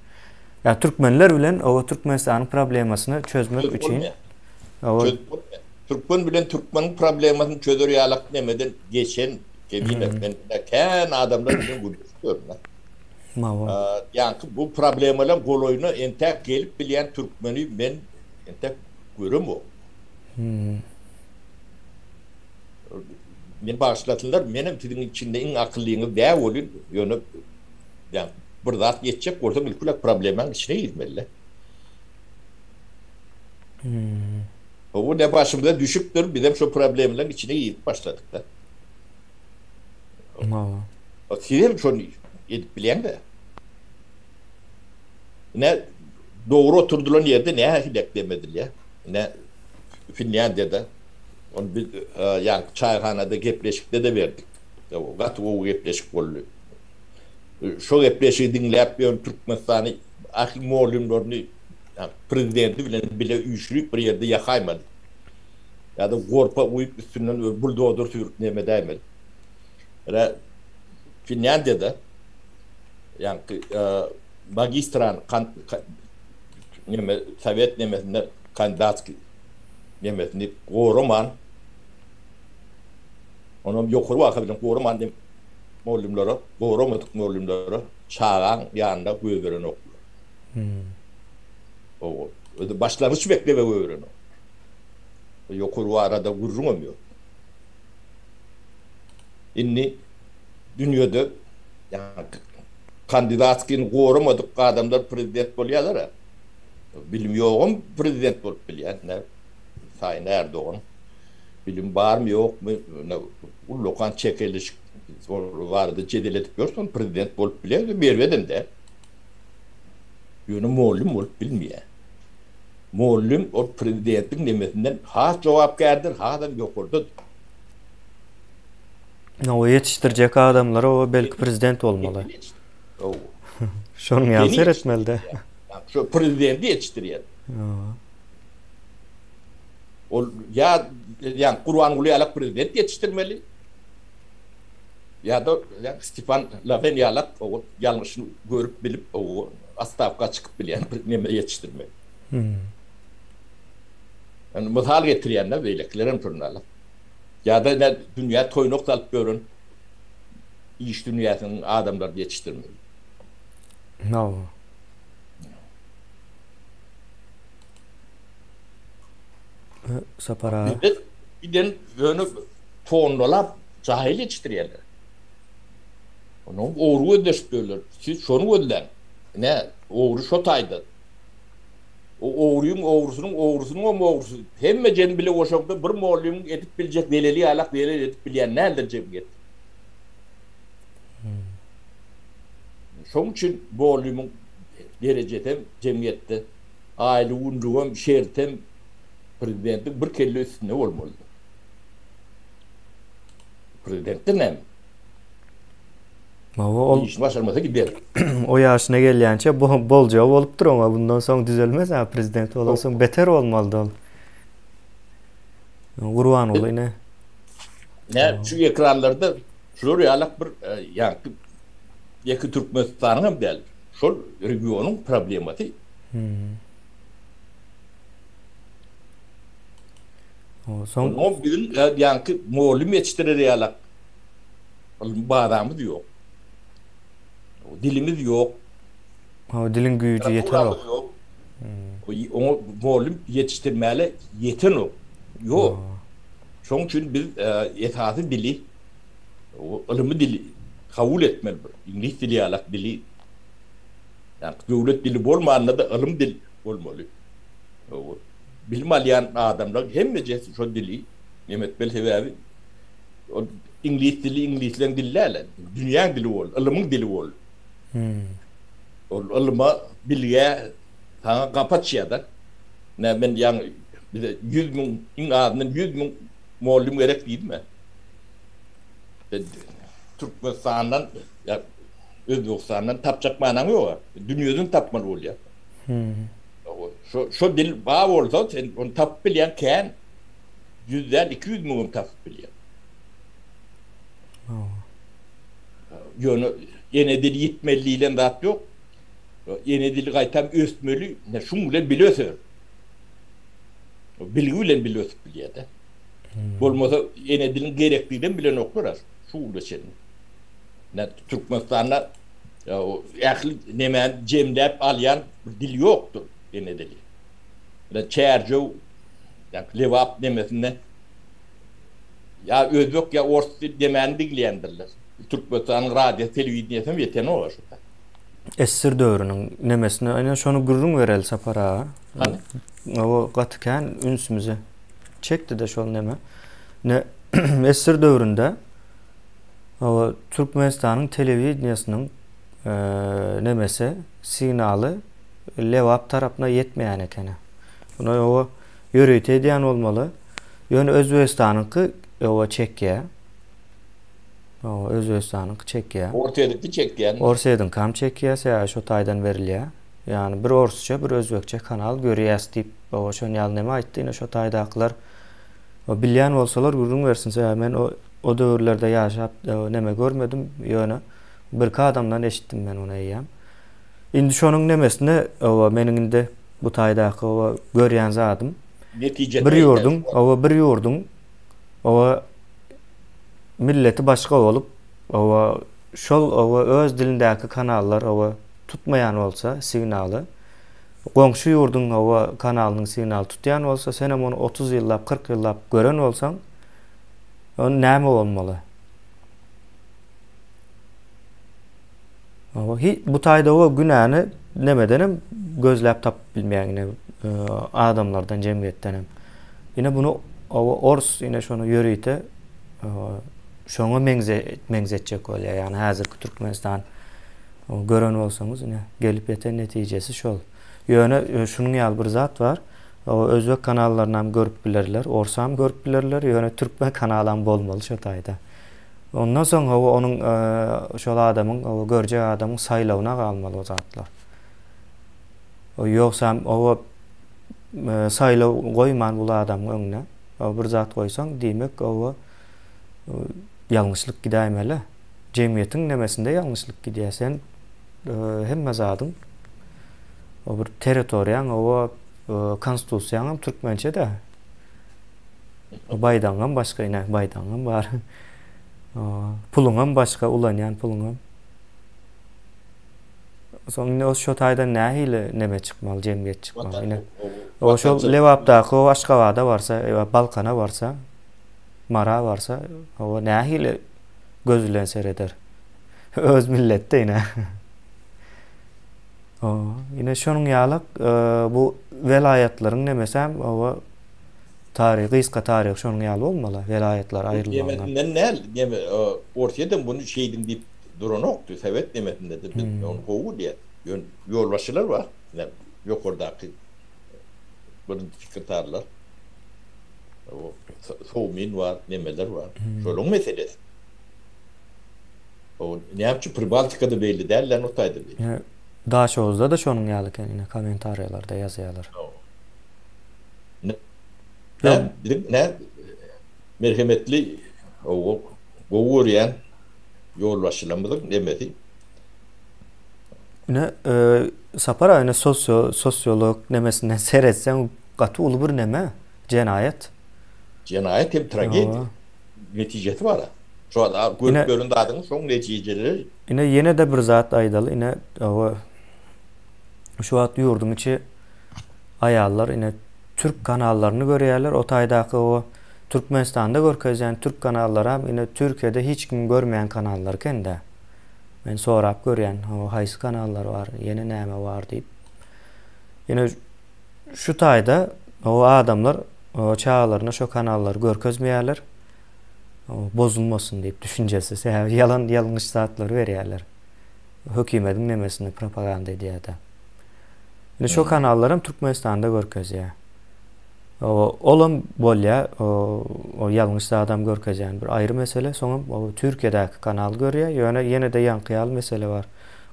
Ýa türkmenler bilen o Türkmenistanyň problemasyny çözmek üçin. Türkmen bilen türkmeniň problemasyny çözer ýalak nemeden geçen kemine men kän adamlar bilen gürleşip görün. Hawa. Ýaňky bu problemalaň golaýyna entäk gelip bilýän türkmeni men entäk göremok. Meni bagyşlasynlar, menem siziň içinde iň akyllyňyz däl welin, ýöne ýaňky bir zat etjek bolsaň ilki bilen problemaň içine girmeli-dä. Bu ne başymyza düşüpdir, bizem şo problemalaň içine girip başladyk-da. Hawa. Sizem şony edip bilýäňdä. Ine dogry oturdylan ýerde nähili eklem edilýär? Ine Finlýandiýada ony biz ýaňky çaýhanada gepleşikde-de berdik. Gaty gowy gepleşik boldy. Şo gepleşigi diňläp ýören Türkmenistany ähli mugallymlaryny prezidenti bilen bile üýşürip bir ýerde ýakaýmaly. Ýa-da gorpa guýup üstünden buldozer sürüp neme edäýmeli. Ine Finlýandiýada ýaňky magistran neme sowet nemesinde kandidatskiý nemesini goraman onam ýokary waka bilen goraman diýip mugallymlara goramadyk mugallymlara çagaň ýanyna goýberenoklar. Hmm. Owo. Özi başlangyç mekdebe goýberenok. Ýokary barada gürrüňem ýok. Indi dünýede kandidatskini goramadyk adamlar prezident bolýarlar-a. Bilim ýogam prezident bolup bilýär. Ine, Saýyn Ärdogan. Bilim barmy ýokmy, ine, ullakan çekeleşik ol barada jedel edip ýörse, prezident bolup bilýär, erbedem däl. Ýöne mugallym bolup bilmeýär. Mugallym ol prezidentiň nemesinden has jogapkärdir, hasam ýokardadyr. O ýetişdirjek adamlar o belki prezident bolmaly. Şonuň ýaly seretmeli-de. Şo prezidenti ýetişdirýär. Ol ýa ýa Gurbanguly ýalak prezident ýetişdirmeli. Ýa-da Stefan Lawen ýalak o ýalňyşyny görüp bilip o otstawka çykyp bilýän bir neme ýetişdirmeli. Yani mysal getirýän-de beýlekiler hem şonda. Ýa-da ine dünýä toýnak salyp ýören iş dünýäsiniň adamlaryny ýetişdirmeli. Hawa. Sapar aga. Bizde giden ýöne tonnalap jahyl ýetişdirýärler. Onuň ogry gözleşip ýörler. Siz şony gözläň. Ine, ogry şo taýda. O ogryň ogrusynyň ogrusynyňam ogrusy. Hemme jem bile goşaňda bir mollymyň edip biljek zeleli ýalak zelel edip bilýän däldir jemgyýet. Şoň üçin mollymyň derejesem jemgyýetde, aýlyk-günlügem, şertem. Prezidentiň bir kelle üstünde bolmalydyr. Prezidentden näme? Hawa, ol işini başarmasa gider. O ýaşyna gelýänçä boljagy bolupdyr oňa. Bundan soň düzelmez ha prezident bolansoň beter bolmalydy ol. Gurbanguly ine. Ne şu ekranlarda şular ýalak bir e, ýaňky ýeke Türkmenistanyň hem däl. Şol regionyň problemasy. Hmm. Soň Onuň biziň e, ýaňky mugallym ýetişdirer ýalak ylmy bazamyz ýok. Dilimiz ýok. Ha, diliň güýji ýetenok. Ýok. Oňa mugallym ýetişdirmäle ýetenok. Ýok. Şonuň üçin biz e, esasy dili ylmy dili kabul etmeli bir. Iňlis dili ýalak dili. Ýa döwlet dili bolmanda-da ylym dil bolmaly. Bilim alýan adamlar hemmejesi şo dili neme etmeli sebäbi ol iňlis dili iňlisleň dili däl, dünýäň dili boldy, ylymyň dili boldy. Ol ylyma, bilgä saňa gapy açýar-da. Nä men ýaňy bize 100 müň, iň azyndan 100 müň mugallym gerek diýdim-ä. Türkmenistandan ýa Özbegistandan tapjak manaň ýok-a. Dünýeden tapmaly bolýar. Şo şo dil bar bolsa sen ony tapyp bilýäň kän. 100 däl 200 müňem tapyp bilýäň. Ýöne ene dili ýitmeli diýlen zat ýok. Ene dili gaýtam ösmeli. Şuň bilen bil öser. Bilgi bilen bil ösüp bilýär-de. Bolmasa ene diliň gerekliginem bilenoklar şu güne çenli. Türkmenistanda ähli nemäni jemläp alýan bir dil ýokdur ene dili. Ine Çärjew, ýa Lebap nemesinde ýa özbek ýa ors dil demäni diňleýändirler. Türkmenistanyň radio telewideniýesi hem ýetenok şo. Essir döwrüniň nemesine ine şony gürrüň bereli Sapar aga. Hany? O gaty kän ünsümizi çekdi-de şol neme. Ne essir döwründe Hawa, Türkmenistanyň telewideniýesiniň nemesi, signaly Lebap tarapyna ýetmeýän ekeni. Muny hawa ýörite edýän bolmaly. Ýöne Özbegistanyňky hawa çekýär. Hawa, Özbegistanyňky çekýär. Orsýetiňki çekýär. Orsýetiňkam çekýär, sebäbi şo taýdan berilýär. Ýagny bir orsça, bir özbekçe kanal görýäs diýip, hawa şon ýaly neme aýtdy. Ine şo taýdakylar bilýän bolsalar gürrüň bersin. Sebäbi men o O döwürlerde ýaşap neme görmedim, ýöne birki adamdan eşitdim men ony eýýäm. Indi şonuň nemesine oba meniň indi bu taýdaky oba görýän zadym. Netijesi bir ýurduň, oba bir ýurduň oba milleti başga bolup, oba şol oba öz dilindäki kanallar oba tutmaýan bolsa signaly, goňşy ýurduň oba kanalynyň signaly tutýan bolsa, senem ony 30 ýyllap, 40 ýyllap gören bolsaň, Onda näme bolmaly? Hi bu taýda o günäni nemeden hem gözläp tapyp bilmeýän ine e, adamlardan, jemgyýetden hem. Ine bunu o ors ine şonu ýörite e, şoňa meňze meňzetjek bolýar. Ýagny häzirki Türkmenistan gören bolsaňyz ine gelip ýeten netijesi şol. Ýöne e, şunuň ýaly bir zat bar. Özbek kanallarynam görüp bilerler, orsam görüp bilerler, ýöne türkmen kanalam bolmaly şo taýda. Ondan soň hawa onuň şol adamyň hawa görjek adamyň saýlawyna galmaly o zatlar. Ýogsam hawa saýlaw goýman bul adamyň öňüne bir zat goýsaň diýmek hawa ýalňyşlyk gidäýmeli. Jemgyýetiň nemesinde ýalňyşlyk gidýär. Sen hemme zadyň o bir territoriýaň o konstitusiýaňam türkmençe-de. Baýdagyňam başga ine baýdagyňam bar. Puluňam başga ulanýan puluňam. Soň indi o şo taýdan nähili neme çykmaly, jemgyýet çykmaly ine. O şol Lebapdaky o Aşgabada barsa, Balkana barsa, Mara barsa, o nähili göz bilen sereder. Öz milletde ine. Ine şonuň ýaly bu welaýatlaryň nemesem oba taryhy gysga taryhy şonuň ýaly bolmaly welaýatlar aýrylmagyna. Nemesinden däl, neme Orsýetem buny şeýdiň diýip duranokdy, sowet nemesinde-de biz ony gowy bilýäs. Ýöne ýolbaşçylar bar, ýokardaky birinji sekretarlar. Sowmin bar, nemeler bar. Şolaryň meselesi. O näme üçin Pribaltikada beýle däl lan o taýda beýle. Daşoguzda-da şonuň ýaly eken ine kommentariýalarda ýazýarlar. Ne biziň ne merhemetli gowy görýän ýolbaşçylarymyzyň nemesi. Ine Sapar aga ine sosio sosiolog nemesinden seretseň gaty uly bir neme jenaýat. Jenaýat hem tragediýa. Netijesi bar. Şu görüp ýören zadyň şoň netijeleri. Ine ýene-de bir zat aýdaly ine şu wagt ýurduň içi aýallar ine türk kanallaryny görýärler o taýdaky o Türkmenistanda görkezýän türk kanallaram ine Türkiýede hiç kim görmeýän kanallar ekende. Men sorap görýän o haýsy kanallar bar ýene näme bar diýip. Ine şu taýda o adamlar o çagalaryna şo kanallary görkezmeýärler. Bozulmasyn diýip düşünjesi. Sebäbi ýalan ýalňyş zatlary berýärler. Hökümediň nemesini propaganda edýär-de. Indi şo kanallaram Türkmenistanda görkezýär. O olam bolýar, o o ýalňyş zadam görkezýän bir aýry mesele. Soňam o Türkiýedäki kanal görýär. Ýöne ýene-de ýaňky ýaly mesele bar.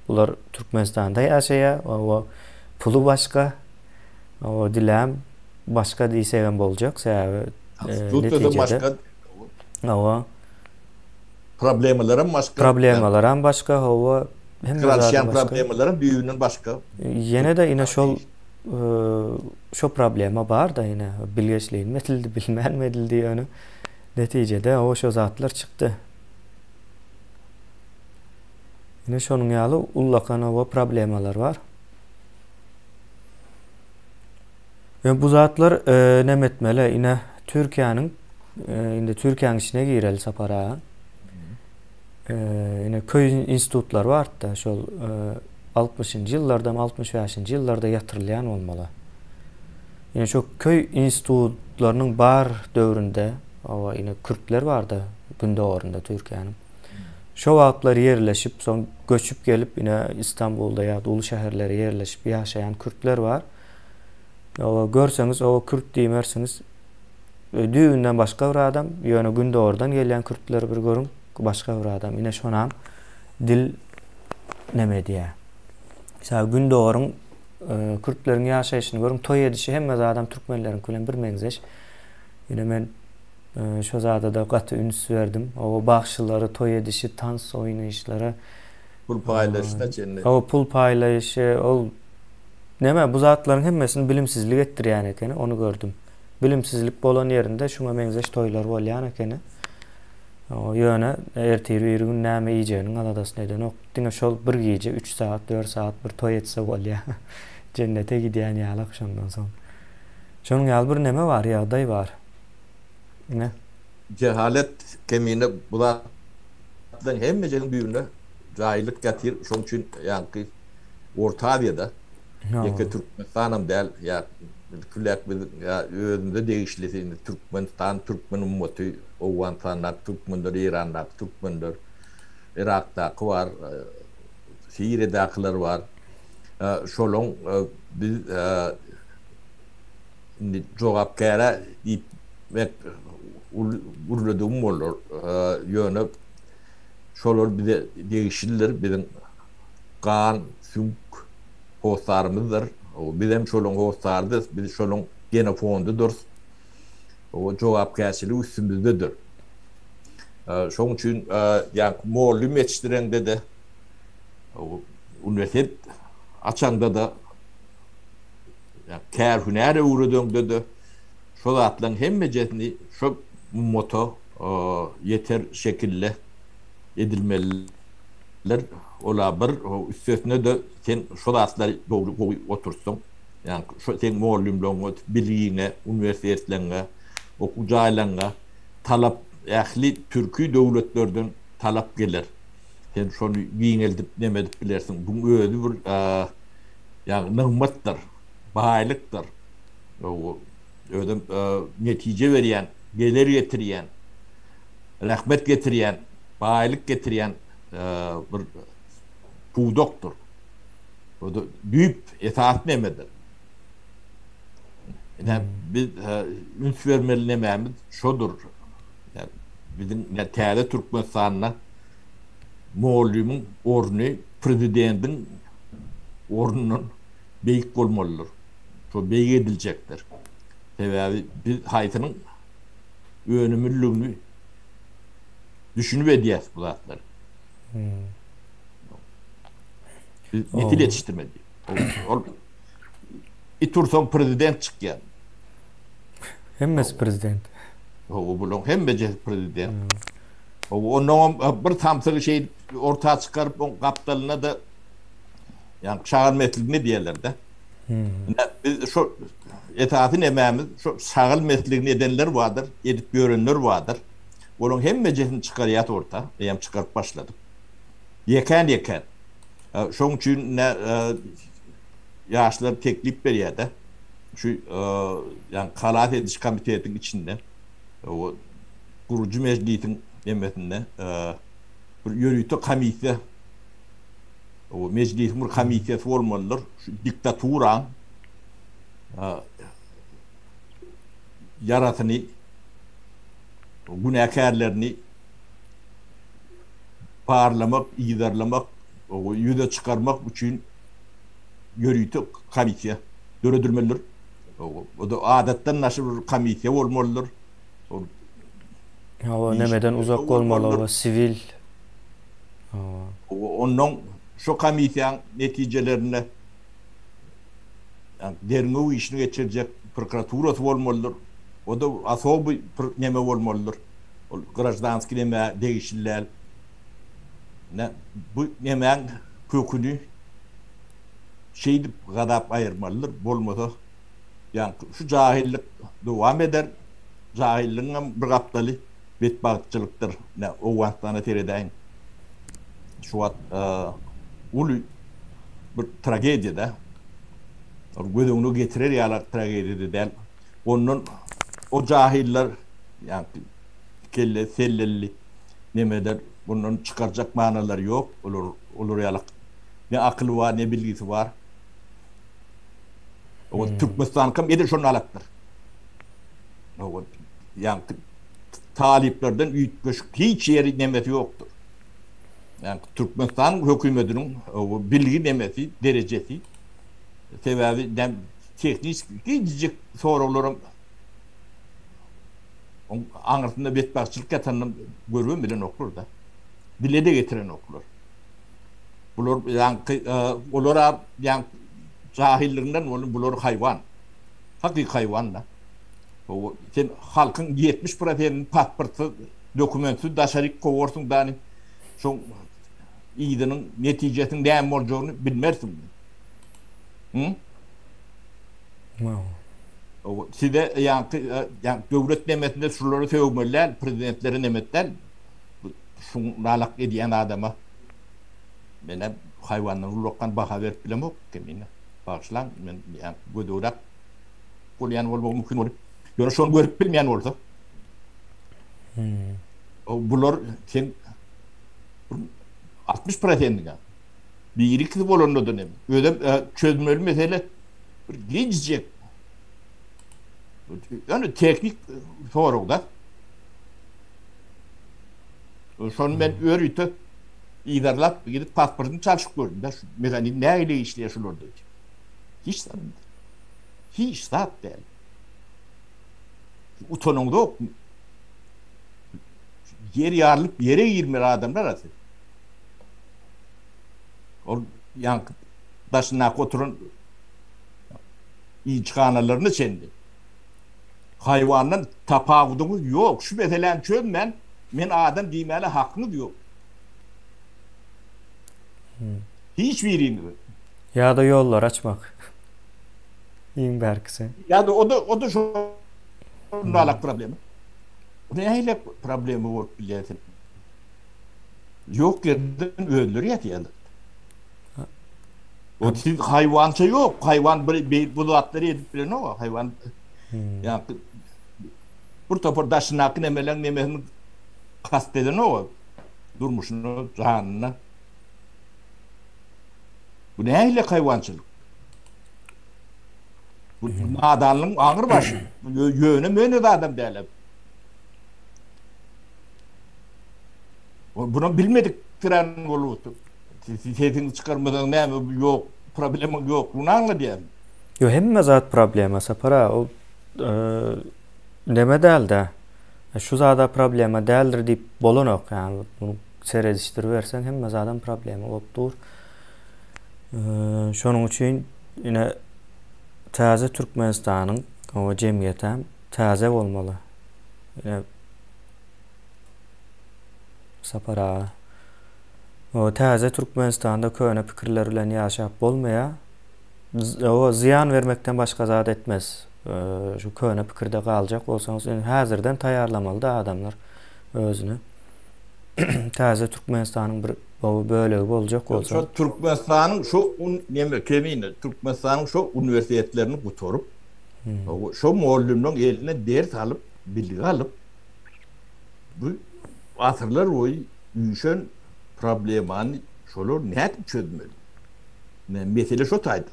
Bular Türkmenistanda ýaşaýar, o puly başga, o dilem başga diýsegem boljak, sebäbi netijede başga. Hawa. Problemalaram başga. Problemalaram başga, hawa. Hemme zady başga. Problemalaram düýbünden başga. Ýene-de ine şol şo problema bar-da ine bilgeşleýinmi edildi, bilmänmi edildi ýöne netijede o şo zatlar çykdy. Ine şonuň ýaly ullakan oba problemalar bar. Ýöne bu zatlar e, näme etmeli? Ine Türkiýäniň e, indi Türkiýäniň içine gireli Sapar aga. E, ine köý institutlary bardy-da, şol 60-njy ýyllarda, 65-nji ýyllarda ýatyrylýan bolmaly. Ine şo köý institutlarynyň bar döwründe, oba ine kürtler bardy gündogarynda Türkiýäniň. Şo wagtlar ýerleşip, soň göçüp gelip, ine Istanbulda ýa-da uly şäherlere ýerleşip ýaşaýan kürtler bar. Oba görseňiz, oba kürt diýmersiňiz. Düýbünden başga bir adam, ýöne gündogardan gelýän kürtleri bir görüň, başga bir adam. Ine şonam dil neme edýär. Mysal gündogaryň e, kürtleriň ýaşaýşyny görüň, toý edişi hemme zadam türkmenleriňki bilen bir meňzeş. Ine men Şo zada-da gaty üns berdim. Oba bagşylary toý edişi, tans oýnaýyşlary. Pul paýlaşyna çenli. Hawa, pul paýlaýşy, ol neme, bu zatlaryň hemmesini bilimsizlik etdirýän ekeni, ony gördüm. Bilimsizlik bolan ýerinde şuňa meňzeş toýlar bolýan ekeni. Ýöne ertir-biri gün näme iýjeginiň aladasyny edenok. Diňe şol bir gije üç sagat, dört sagat bir toý etse bolýar. Jennete gidýän ýalak şondan soň. Şonuň ýaly bir neme bar, ýagdaý bar. Ine. Jehalet kemine bu zatlaryň hemmesiniň düýbünde jaýlyk ýatyr. Şonuň üçin ýaňky Orta Aziýada ýeke Türkmenistanam däl, ýa külläk biz ýa özümize degişlisi indi Türkmenistan, türkmen ummaty, Owganystandaky türkmenler, Eýrandaky türkmenler, Yrakdaky bar, Siriýadakylar bar. Şolaň biz Indi jogapkär-ä diýmek uly gürledigim bolar. Ýöne şolar bize degişlidir, biziň gan, süňk hossarymyzdyr. Bizem şolaryň hossarydyrys, biz şolaryň genofondydyrys. Jogapkärçilik üstümizdedir. Şonuň üçin ýaňky mugallym ýetişdireňde-de, uniwersitet açaňda-da Kär-hünär öwredeňde-de şo zatlaryň hemmejesini şo ummata ýeter şekilde edilmelidir. Ol-a bir, üstesine-de sen şo zatlary dogry gowy oturtsaň, ýagny şo seň mugallymlaryňa, bilgiňe, uniwersitetleriňe, okuw jaýlaryňa talap ähli türki döwletlerden talap geler. Sen şony giňeldip neme edip bilersiň. Buň özi bir Ýagny nygmatdyr, baýlykdyr. Özem netije berýän, gelir getirýän, rehmet getirýän, baýlyk getirýän bir pudakdyr. O-da düýp esasy nemedir. Ine biz üns bermeli nemämiz şodur. Biziň täze Türkmenistanda mugallymyň orny prezidentiň ornundan beýik bolmalydyr. Şo beýik ediljekdir. Sebäbi biz haýsynyň önümliligini düşünip edýäs bu zatlary. Biz nesil ýetişdirmeli. Ol it ursaň prezident çykýar. Hemmesi prezident. Hawa, bularyň hemmejesi prezident. Hawa, onnoňam bir samsygy şeýdip orta çykaryp, oň gapdalyna-da ýaňky şagal mesligini edýärler-de. Ine, biz şo esasy nemämiz şo şagal mesligini edenler bardyr, edip ýörenler bardyr. Olaryň hemmejesini çykarýas orta, eýýäm çykaryp başladyk. Ýekän-ýekän. Şoň üçin ine ýaşlar teklip berýär-de. Şu ýaňky halas ediş komitetiň içinde o gurujy mejlisiň nemesinde bir ýörite komissiýa o mejlisiň bir komissiýasy bolmalydyr. Şu diktaturaň ýarasyny günäkärlerini barlamak, yzarlamak, ýüze çykarmak üçin ýörite komissiýa döredilmelidir. O-da adatdan daşary bir komissiýa bolmalydyr. Hawa, nemeden uzak bolmaly, siwil. Hawa. Ondan şo komissiýanyň netijelerinde derňew işini geçirjek prokuraturasy bolmalydyr. O-da osobyý neme bolmalydyr. Ol graždanskiý nemä degişli däl. Ine, bu nemäň köküni şeýdip gazap aýyrmalydyr. Bolmasa, ýaňky şu jahyllyk dowam eder. Jahyllygyňam bir gapdaly betbagtçylykdyr. Ine, Owganystana seredäýiň. Şu wagt uly bir tragediýa-da. Ol göz öňüne getirer ýaly tragediýa-da däl. Ondan o jahyllar, ýaňky kelle selleli nemeler bundan çykarjak manalary ýok. Olar olar ýaly ne akyly bar, ne bilgisi bar. O Türkmenistanykam edil şondan alakdyr. O ýaňky talyplardan üýtgeşik hiç ýeri nemesi ýokdur. Ýaňky Türkmenistanyň hökümetiniň bilgi nemesi, derejesi sebäbi tehniki kiçijik soraglaram oň aňyrsynda betbagtçylyk ýatanyny görübem bilenoklar-da. Dile-de getirenoklar. Bular ýaňky olar ýaňky jahillerinden bolan bular haýwan. Hakyky haýwan-da. Sen halkyň 70 prosentini pasportsyz, dokumentsiz daşaryk kowarsyň dany. Şoň yzynyň netijesiniň näme boljagyny bilmersiň. Hı? Size ýaňky ýaňky döwlet nemesinde şulary sögmeli däl, prezidentleri nemet däl. Şuňalak edýän adama men haýwandan ulakgan baha berip bilemok kemine. Bagyşlaň, men ýaňky gödegräk bolýan bolmagy mümkin bolup, ýöne şony görüp bilmeýän bolsa. Hmm. Bular sen 60 prosentine biri ikisi bolanda-da neme. Özem çözmeli mesele bir gijjek. Ýöne tehnik sorag-da. Şony men ýörite yzarlap gidip pasportyny çalşyp gördüm-de, şu mehanizm nähili işleýär şularda diýip. Hiç zat. Hiç zat däl. Utanyňzokmy? Ýer ýarylyp ýere girmeli adamlar siz. Ol ýaňky daşyndaky oturan ilçihanalaryna çenli. Haýwandan tapawudyňyz ýok. Şu meseläni çözmän men adam diýmäne hakyňyz ýok. Hiç biriňiziň. Ýa-da ýollary açmak. Iň bärkisi. Ýa-da o-da o-da şonda problema. Bu nähili problema bolup bilýär sen? Ýok ýerden özleri ýatýarlar. O siz haýwança ýok. Haýwan bir bu zatlary edip bilenok. Haýwan hmm. ýa bir topar daşyndaky nemeleň nemesini kast edenok. Durmuşyna, janyna. Bu nähili haýwançylyk? Bu nadanlygyň aňry başy. Ýöne möne zadam däl. Bunu bilmedik tiren bolup sesiňi çykarmasaň näme ýok, problemaň ýoklugyny aňladýar. Ýok, hemme zat problema Sapar aga. Ol neme däl-de. Şu zada problema däldir diýip bolanok. Ýagny muny seredişdiriberseň hemme zadam problema bolup dur. Şonuň üçin ine täze Türkmenistanyň o jemgyýetem täze bolmaly. Ine Sapar aga. O täze Türkmenistanda köne pikirler bilen ýaşap bolmaýar. O zyýan bermekden başga zat etmez. Şu köne pikirde galjak bolsaňyz, indi häzirden taýýarlamaly-da adamlar özüni. Täze Türkmenistanyň bir gowy bölegi boljak bolsa. Şo Türkmenistanyň şo neme kemine Türkmenistanyň şo uniwersitetlerini gutaryp, şo mugallymlaryň elinden ders alyp, bilgi alyp, bu asyrlar boýy üýşen problemany şolar nädip çözmeli? Mesele şo taýda.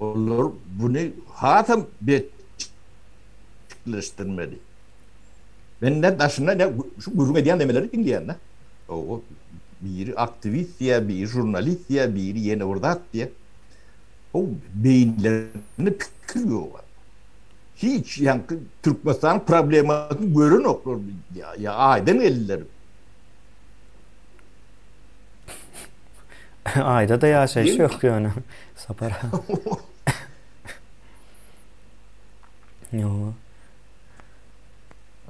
Olar buny hasam berkleşdirmeli. Men ne daşynda ne şu gürrüň edýän nemeleri diňleýän-de. O biri aktiwist diýýär, biri žurnalist diýýär, biri ýene bir zat diýýär. O beýinlerinde pikir ýok. Hiç ýaňky Türkmenistanyň problemasyny görenoklar. Ýa aýdan geldiler. Aýda-da ýaşaýyş ýok ýöne Sapar. Ýok.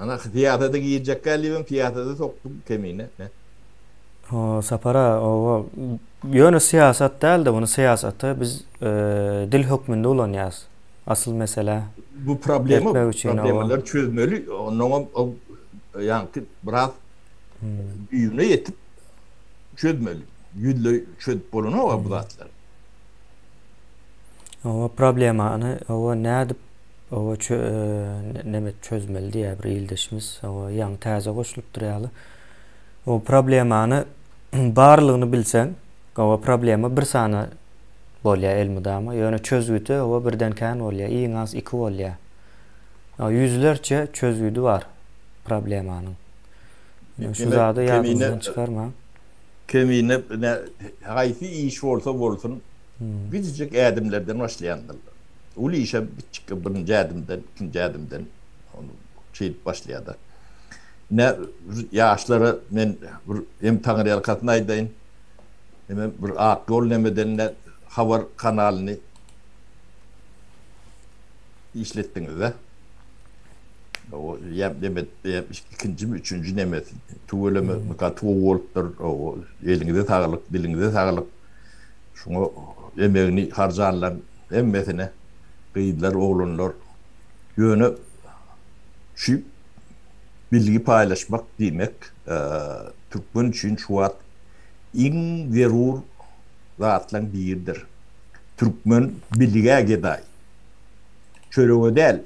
Ana syýasata girjek gälibem syýasata sokduň kemine. O Sapar aga, oba ýöne syýasat däl-de, muny syýasata biz dil hökmünde ulanýas. Asyl mesele Bu problema, problemalary çözmeli, onnoňam ýaňky biraz düýbüne ýetip çözmeli. Ýüzleý çözüp bolanok bu zatlary. Oba problemany oba nädip oba neme çözmeli diýýär bir ildeşimiz. Oba ýaňy täze goşulypdyr ýaly. O problemany barlygyny bilseň, oba problema bir sany bolýar elmydama. Ýöne çözgüti oba birden kän bolýar. Iň az iki bolýar. Ýüzlerçe çözgüdi bar problemanyň. Şu zady ýadyňyzdan çykarmaň. Kemine haýsy iş bolsa bolsun kiçijik ädimlerden başlaýandyrlar. Uly işem kiçijik birinji ädimden, ikinji ädimden ony şeýdip başlaýarlar. Ine ýaşlara men bir hem taňryýalkasyn aýdaýyn, hemem bir Ak ýol nemeden habar kanalyny işletdiňiz-de. O ýa neme ikinjimi, üçünji nemesi. Tüweleme gaty gowy bolupdyr. O eliňize saglyk, diliňize saglyk. Şuňa emegini harjanlaň hemmesine gyzlar, oglanlar. Ýöne şu bilgi paýlaşmak diýmek türkmen üçin şu wagt iň zerur zatlaň biridir. Türkmen bilgä gedaý. Çörege däl.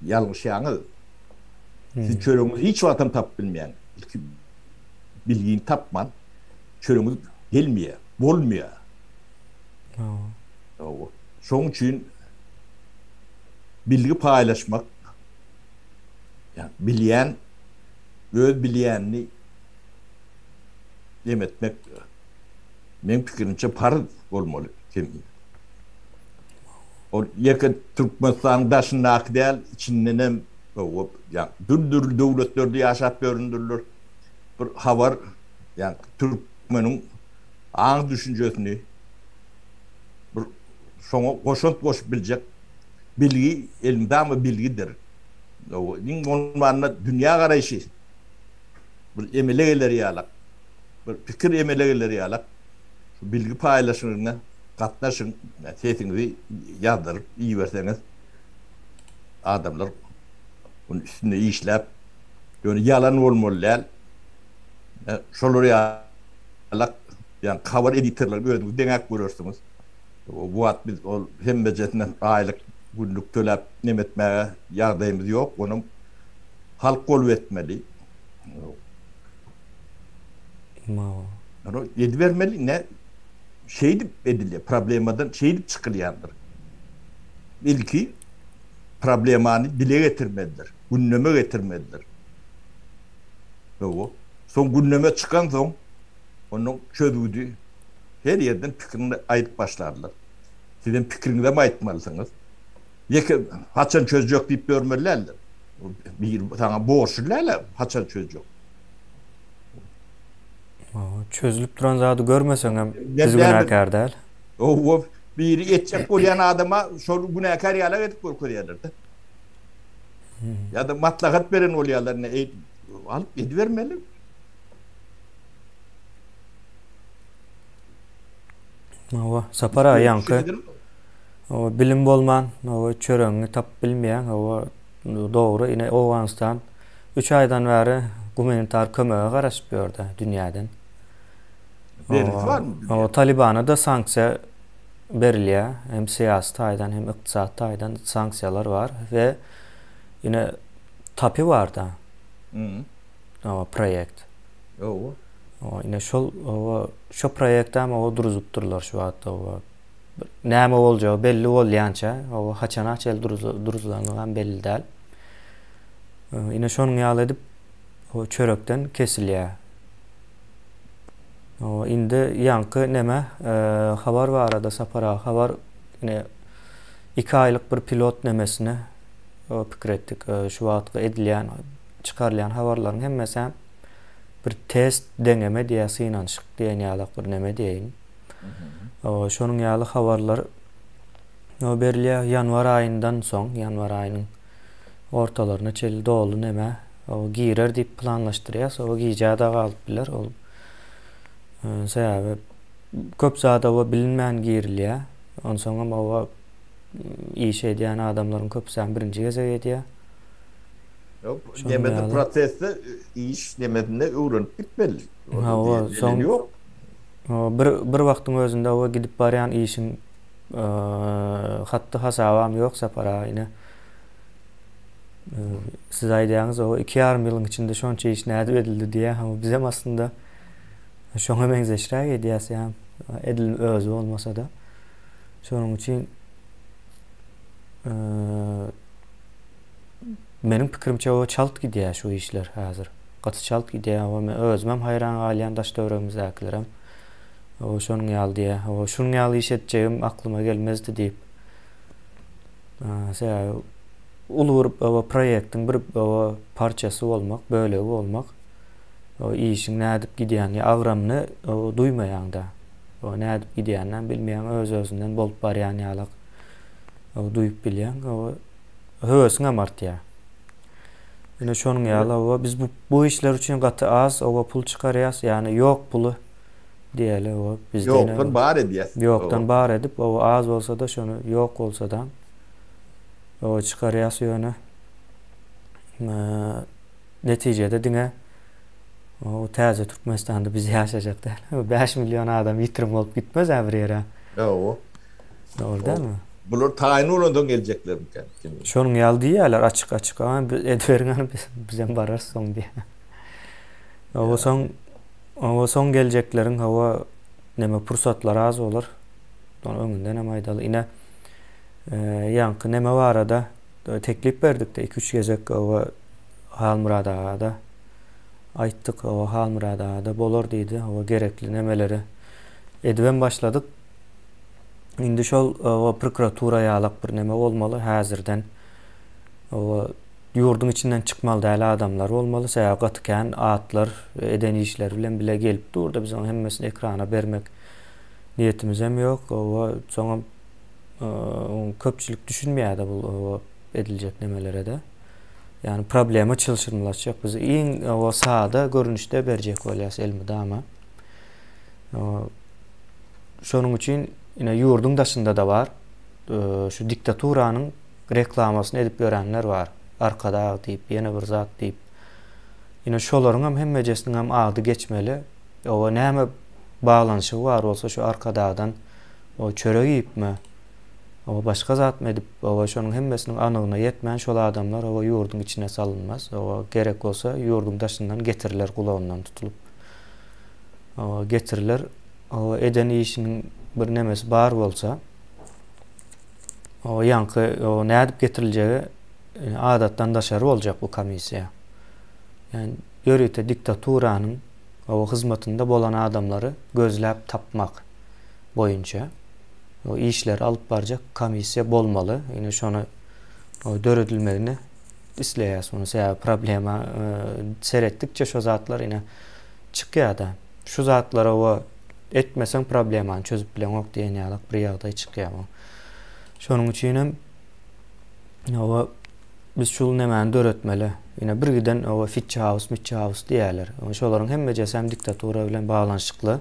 Ýalňyşýaňyz. Siz çöregiňizi hiç wagtam tapyp bilmeýäňiz. Ilki bilgini tapman çöregiňiz gelmeýär, bolmaýar. Hawa. Şonuň üçin bilgi paýlaşmak, ýa bilýän öz bilýänini dem etmek meň pikirimçe parz bolmaly kemine. Ol ýeke Türkmenistanyň daşyndaky däl, içindenem ýa dürli-dürli döwletlerde ýaşap ýöründirler. Bir habar, ýa türkmeniň aň-düşünjesini bir şoňa goşant goşup biljek bilgi elmydama bilgidir. Iň bolmanda dünýä garaýşy bir emele geler ýalak, bir pikir emele geler ýalak şu bilgi paýlaşygyna gatnaşyň, sesiňizi ýazdyryp iberseňiz adamlar munuň üstünde işläp, ýöne ýalan bolmaly däl. Şolar ýalak, ýagny habar editorlary özüňiz deňäp görersiňiz. Bu wagt biz ol hemmejesine aýlyk, günlük töläp neme etmäge ýagdaýymyz ýok. Onam halk bolup etmeli. Ýöne edibermeli. Ne? Şeýdip edilýär, problemadan şeýdip çykylýandyr. Ilki problemany dile getirmelidir, gündeme getirmelidir. Hawa. Soň gündeme çykansoň, onuň çözgüdi her ýerden pikirini aýdyp başlarlar. Sizem pikiriňizem aýtmalysyňyz. Ýeke haçan çözjek diýip ýörmeli däldir. Biri saňa borçly däl-ä haçan çözjek. Çözülip duran zady görmeseňem biz günäkär däl. Hawa, biri etjek bolýan adama şol günäkär ýalak edip görkezýärler-de. Ýa-da maslahat beren bolýarlar, ine, eý, alyp edibermeli. Hawa, Sapar aga ýaňky hawa, bilim bolman, hawa, çöregiňi tapyp bilmeýäň, hawa, dogry, ine, Owganystan üç aýdan bäri gumanitar kömege garaşyp ýördi dünýäden. Bergisi barmy dünýä? Hawa, Talibana-da sanksiýa berilýär, hem syýasy taýdan, hem ykdysady taýdan sanksiýalar bar we ine, TAPI bar-da, hawa, proýekt. Hawa. Hawa, ine şol, hawa, şo proýektem hawa duruzypdyrlar şu wagt, hawa. Näme boljagy belli bolýança, hawa, haçana çenli duruzylanlygam belli däl. Ine şonuň ýaly edip, hawa, çörekden kesilýär. Hawa, indi ýaňky neme, habar barada Sapar aga, habar ine iki aýlyk bir pilot nemesini pikir etdik. Şu wagtky edilýän, çykarylýan habarlaryň hemmesem bir test, deňeme diýä, synanyşyk diýen ýalak bir neme diýeýin. Şonuň ýaly habarlar berilýär. Ýanwar aýyndan soň, ýanwar aýynyň ortalaryna çenli doly neme girer diýip planlaşdyrýas. O gijä-de galyp biler. Ol sebäbi köp zat oba bilinmän girilýär. Onsoňam oba iş edýän adamlaryň köpüsem birinji gezek edýär. Ýok, nemede prosesde iş nemesinde öwrenip gitmeli. Hawa, soň ýok. Bir bir wagtyň özünde oba gidip barýan işiň hatdy hasabam ýok Sapar aga ine. Siz aýdýaňyz o iki ýarym ýylyň içinde şonça iş nädip edildi diýýär. Hawa bizem aslynda şoňa meňzeşräk edýäs ýa edil özi bolmasa-da. Şonuň üçin Meniň pikirimçe o çalt gidýär şu işler häzir. Gaty çalt gidýär. O men özümem haýran galýan daş töweregimizdäkilerem. O şonuň ýaly diýýär. O şunuň ýaly iş etjegim aklyma gelmezdi diýip. Sebäbi uly bir o proýektiň bir o parçasy bolmak, bölegi bolmak o işiň nädip gidýänini, agramyny o duýmaýaň-da. O nädip gidýäninem bilmeýäň, öz-özünden bolup barýan ýalak o duýup bilýäň. O höwesiňem artýar. Ine şonuň ýaly oba biz bu, bu işler üçin gaty az oba pul çykarýas, ýagny ýok puly diýeli oba bizde ýokdan bar edýäs. Ýokdan bar edip oba az bolsa-da şony ýok bolsa-da oba çykarýas ýöne netijede diňe o täze Türkmenistanda biz ýaşajak däl. 5 million adam ýitirim bolup gitmez-ä bir ýere. Ýok. Dogry dälmi? Bular taýyn bolansoň geljeklermikä? Şonuň ýaly diýýärler açyk-açyk. A biz ediberiň hany biz bizem bararys soň diýýär. Hawa soň hawa soň geljekleriň hawa neme pursatlary az bolar. Ony öňünden hem aýdaly. Ine ýaňky neme barada teklip berdikde 2-3 gezek hawa Halmyrat aga-da aýtdyk. Hawa Halmyrat aga-da bolar diýdi. Hawa gerekli nemeleri edibem başladyk. Indi şol o prokuratura ýalak bir neme bolmaly häzirden. O ýurduň içinden çykmaly däl adamlar bolmaly. Sebäbi gaty kän atlar eden işleri bilen bile gelip durda biz onuň hemmesini ekrana bermek niýetimizem ýok. O soňam köpçülik düşünmeýär-de bu ediljek nemelere-de. Ýagny problema çylşyrymlaşjak. Biz iň o sada görnüşde berjek bolýas elmydama. Şonuň üçin ine ýurduň daşynda-da bar. Şu diktaturanyň reklamasyny edip ýörenler bar. Arkadag diýip, ýene bir zat diýip. Ine şolaryň hem hemmejesiniň hem ady geçmeli. Oba näme baglanyşygy bar bolsa şu Arkadagdan o çörek iýipmi, oba başga zatmy edip, oba şonuň hemmesiniň anygyna ýetmän şol adamlar oba ýurduň içine salynmaz. Oba gerek bolsa ýurduň daşyndan getiriler gulagyndan tutulyp. Getiriler. Eden işiniň bir nemesi bar bolsa, o ýaňky o nädip getiriljegi adatdan daşary boljak bu komissiýa. Ýani ýörite diktaturanyň o hyzmatynda bolan adamlary gözläp tapmak boýunça o işleri alyp barjak komissiýa bolmaly. Ine şony döredilmegini isleýäs muny. Sebäbi problema seretdikçe şo zatlar ine çykýar-da. Şu zatlary o etmeseň problemany çözüp bileňok diýen ýalak bir ýagdaý çykýar bu. Şonuň üçin hem oba biz şul nemäni döretmeli. Ine bir giden oba Fitch House, Mitch House diýýärler. Şolaryň hemmejesem hem diktatura bilen baglanyşykly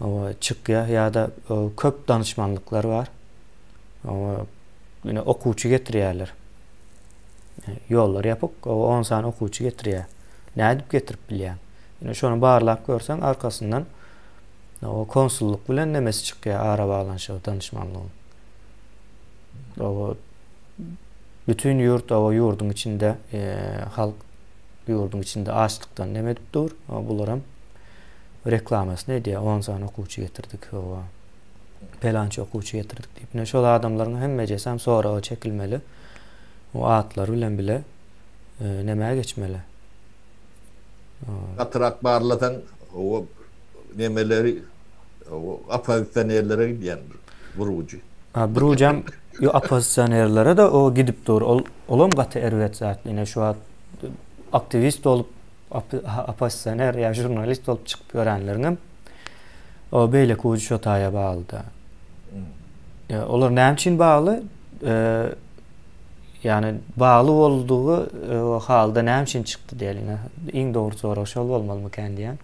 oba çykýar ýa-da köp danyşmanlyklar bar. Oba ine okuwçy getirýärler. Ýollar ýapyk, oba 10 sany okuwçy getirýär. Nädip getirip bilýäň? Ine şony barlap görseň arkasyndan o konsullyk bilen nemesi çykýar arabaglanyşygy danyşmanlygyň. O bütün ýurt o ýurduň içinde e, halk ýurduň içinde açlykdan neme edip dur. O bularam reklamasyny edýär. 10 sany okuwçy getirdik. O pelança okuwçy getirdik diýip. Ine şol adamlaryň hemmejesem soraga çekilmeli. O atlary bilen bile e, nemä geçmeli. Gatyrak barlasaň o nemeleri o oppozisionerlere gidýän bir ujy. Ha bir ujam ýo oppozisionerlere de o gidip dur. Ol olam gaty erbet zat. Ine şu wagt aktiwist bolup oppozisioner ýa žurnalist bolup çykyp ýörenleriňem o beýleki ujy şo taýa baglyda. Olar näme üçin bagly? Ýagny bagly boldugy halda näme üçin çykdy diýeliň. Iň dogry sorag şol bolmalymykan diýýän.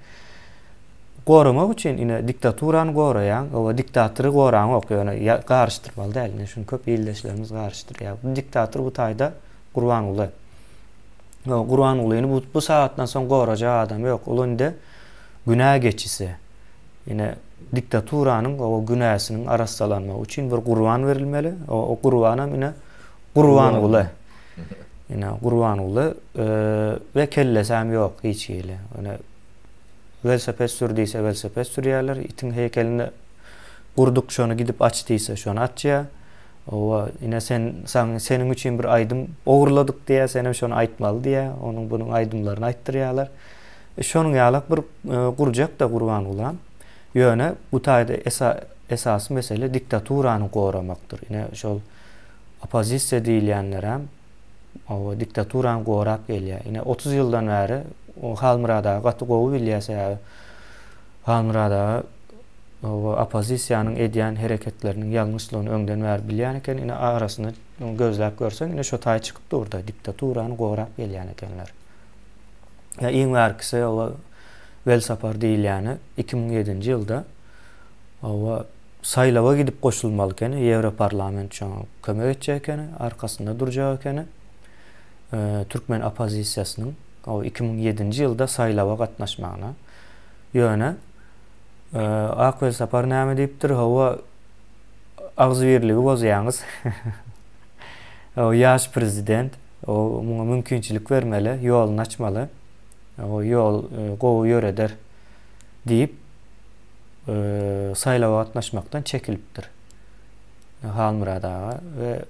Goramak üçin ine diktaturany goraýaň, oba diktatory goraňok, ýöne garyşdyrmaly däl. Ine şuny köp ildeşlerimiz garyşdyrýar. Bu diktator bu taýda Gurbanguly. Gurbangulyny bu, bu sagatdan soň gorajak adam ýok. Ol indi günä geçisi. Ine diktaturanyň o günäsiniň arassalanmagy üçin bir gurban berilmeli. O, o gurbanam ine Gurbanguly. Ine Gurbanguly e, we kellesem ýok hiç hili. Ine welosiped sür diýse welosiped sürýärler. Itiň heýkelini gurduk şony gidip aç diýse şony açýar. Owa ine sen saň seniň üçin bir aýdym ogurladyk diýýär, senem şony aýtmaly diýýär. Onuň bunuň aýdymlaryny aýtdyrýarlar. E, şonuň ýalak bir e, gurjak-da Gurbangulam. Ýöne bu taýda esa, esasy mesele diktaturany goramakdyr. Ine şol oppozisiýa diýilýänlerem owa diktaturany gorap gelýär. Ine 30 ýyldan bäri o Halmyrat aga gaty gowy bilýär sebäbi Halmyrat aga owa oppozisiýanyň edýän hereketleriniň ýalňyşlygyny öňden bäri bilýän eken. Ine arasyny gözläp görseň ine şo taý çykyp dur-da diktaturany gorap gelýän ekenler. Ýa iň bärkisi owa Welsapar diýilýäni 2007-nji ýylda owa saýlawa gidip goşulmaly ekeni, Ýewroparlament şoňa kömek etjek ekeni, arkasynda durjak ekeni. Türkmen oppozisiýasynyň o 2007-nji ýylda saýlawa gatnaşmagyna. Ýöne Ak Welsapar näme diýipdir? Hawa, agzybirligi bozýaňyz. O ýaş prezident, o muňa mümkinçilik bermeli, ýoluny açmaly. O ýol gowy ýöreder diýip, saýlawa gatnaşmakdan çekilipdir. Halmyrat aga we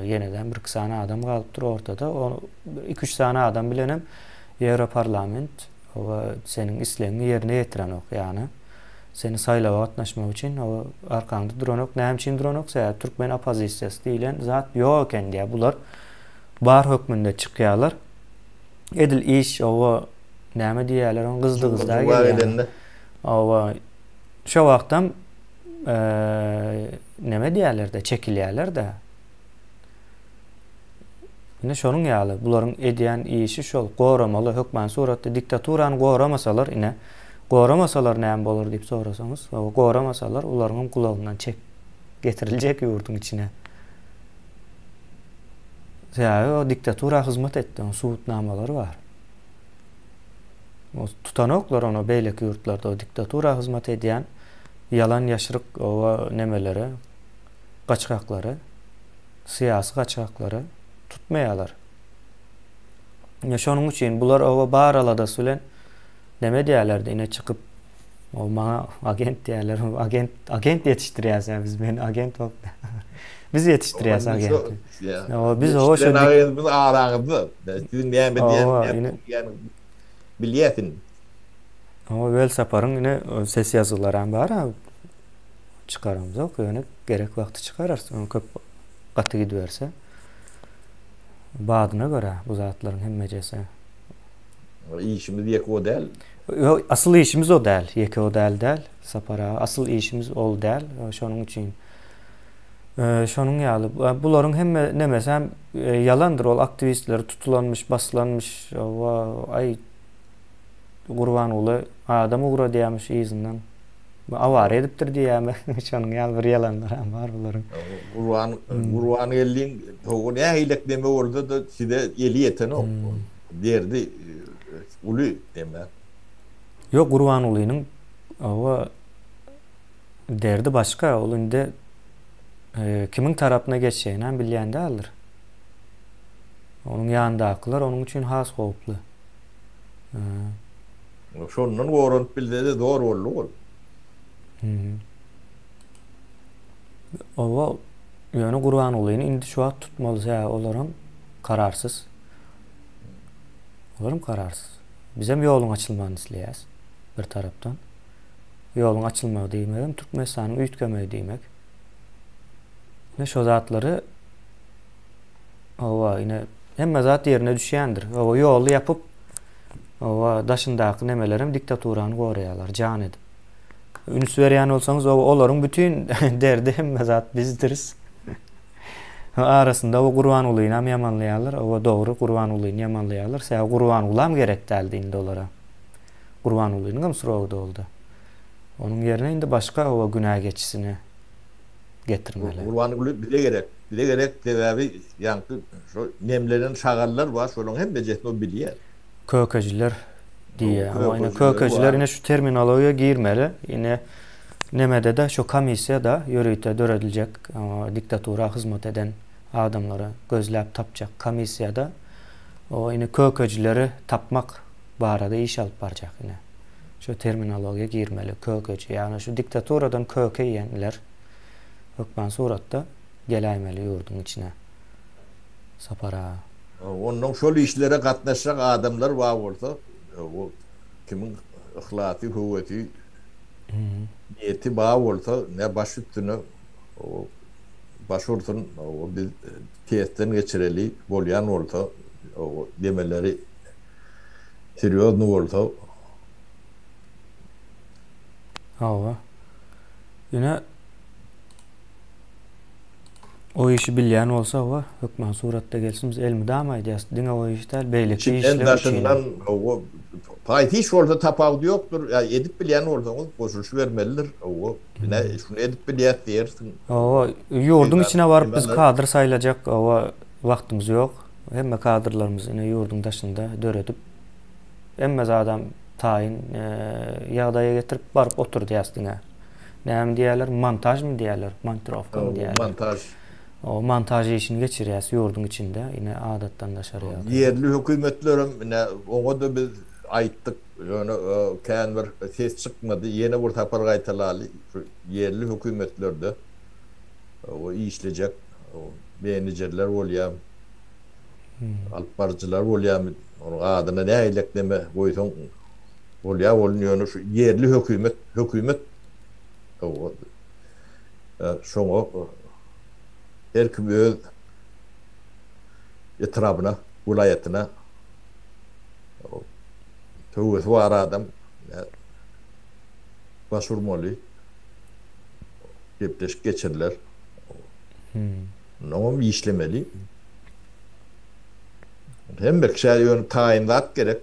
ýeneden bir-iki sany adam galypdyr ortada. O iki-üç sany adam bilenem Ýewroparlament oba seniň islegiňi ýerine ýetirenok. Ýagny seni saýlawa gatnaşmak üçin o arkaňda duranok. Näme üçin duranok? Sebäbi türkmen oppozisiýasy diýlen zat ýok eken diýýär. Bular bar hökmünde çykýarlar. Edil iş oba näme diýýärler ony gyzdy-gyzda gelýär. Oba şo wagtam neme diýýärler-de, çekilýärler-de. Ine şonuň ýaly, bularyň edýän işi şol, goramaly, hökmany suratda diktaturany goramasalar, ine, goramasalar näme bolar diýip sorasaňyz, goramasalar olaryňam gulagyndan çek getiriljek ýurduň içine. Sebäbi o diktatura hyzmat etdi, onuň subutnamalary bar. O tutanoklar ony beýleki ýurtlarda o diktatura hyzmat edýän ýalan ýaşryk oba nemelere, gaçgaklary, syýasy gaçgaklary tutmaýarlar. Ine şonuň üçin bular oba bar aladasy bilen neme edýärlerdi, ine çykyp. O maňa agent diýýärler. Agent agent ýetişdirýäs ýa biz men agent bolup. Biz ýetişdirýäs agenti. O biz o şo agentimiz araňyzda. Siziň näme diýýän bilýäsin. O Welsaparyň ine ses ýazgylary hem bar. Çykaramzok, ýöne gerek wagty çykararys. Öň köp gaty gidiberse. Badyna görä bu zatlaryň hemmejesi. Işimiz ýeke o däl. Ýok, asyl işimiz o däl. Ýeke o däl däl. Sapar aga, asyl işimiz ol däl. Şonuň üçin şonuň ýaly bularyň hemme nemesi hem ýalandyr. Ol aktiwistler tutulanmyş, basylanmyş. Aý Gurbanguly adam ugradýarmyş yzyndan. Awara edipdir diýýärmi? Şonuň ýaly bir ýalanlar hem bar bularyň. Gurban Gurbangeldiň towy nähilek neme bolsa-da size eli ýetenok. Derdi uly neme. Ýok Gurbangulynyň oba derdi başga. Ol indi kimiň tarapyna geçjegini hem bilýän däldir. Onuň ýanyndakylar onuň üçin has howply. Şondan goranyp bilse-de zor boldy ol. Oba ýöne Gurbangulyny indi şu wagt tutmaly sebäbi olaram kararsyz. Olaram kararsyz. Bizem ýoluň açylmagyny isleýäs bir tarapdan. Ýoluň açylmagy diýmegem Türkmenistanyň üýtgemegi diýmek. Ine şo zatlary Hawa, ine, hemme zat ýerine düşýändir. Hawa, ýoly ýapyp, hawa, daşyndaky nemelerem diktaturany goraýarlar, jan edip. Üns berýän bolsaňyz, hawa, olaryň bütin derdi hemme zat bizdiris. Arasynda hawa Gurbangulynam ýamanlaýarlar. Hawa, dogry, Gurbangulyny ýamanlaýarlar. Sebäbi Gurbangulam gerek däldi indi olara. Gurbangulynyňam srogy doldy. Onuň ýerine indi başga hawa günä geçisini getirmeli. Gurbanguly bize gerek. Bize gerek sebäbi ýaňky şo nemlenen şagallar bar şolaň hemmejesini o bilýär. Kökejiler diýýär. Hawa ine kökejiler ine şu terminologiýa girmeli. Ine nemede-de şu komissiýada ýörite dörediljek diktatura hyzmat eden adamlary gözläp tapjak komissiýada o ine kökejileri tapmak barada iş alyp barjak ine. Şu terminologiýa girmeli kökeji ýagny şu diktaturadan köke iýenler hökman suratda geläýmeli ýurduň içine Sapar aga. Onnoň şol işlere gatnaşjak adamlar bar bolsa, o kimiň yhlasy, höwesi, niýeti bar bolsa, ne baş üstüne o baş ursun, o biz testden geçireli, bolýan bolsa, o demeleri serýozny bolsa. Hawa. Ine o işi bilýän bolsa hawa, hökman suratda gelsin. Biz elmydama aýdýas, diňe o iş däl, beýleki İçinden işler üçin. daşyndan hawa, haýsy iş bolsa tapawudy ýokdur. Ýa edip bilýän bolsaňyz goşulyşybermelidir. Hawa, ine şuny edip bilýäs diýersiň. Hawa, ýurduň içine baryp biz kadr saýlajak hawa wagtymyz ýok. Hemme kadrlarymyzy ine ýurduň daşynda döredip, hemme zadam taýyn ýagdaýa getirip baryp oturdýas diňe. Näme diýýärler, montažmy diýýärler, montirowkamy diýýärler. Montaž. O montaž işini geçirýäs ýurduň içinde, ine adatdan daşary ýagdaýda. Ýerli hökümetlerem ine oňa-da biz aýtdyk, ýöne kän bir ses çykmady. Ýene bir sapar gaýtalaly, şu ýerli hökümetlerde o işlejek menejerler bolýar, alyp baryjylar bolýarmy, onuň adyna nähilek neme goýsaň bolýar bolun, ýöne şu ýerli hökümet, hökümet şoňa her kim öz etrabyna, welaýatyna höwesi bar adam baş urmaly, gepleşik geçiriler. Onnoňam işlemeli. Hemme kişä ýöne taýyn zat gerek.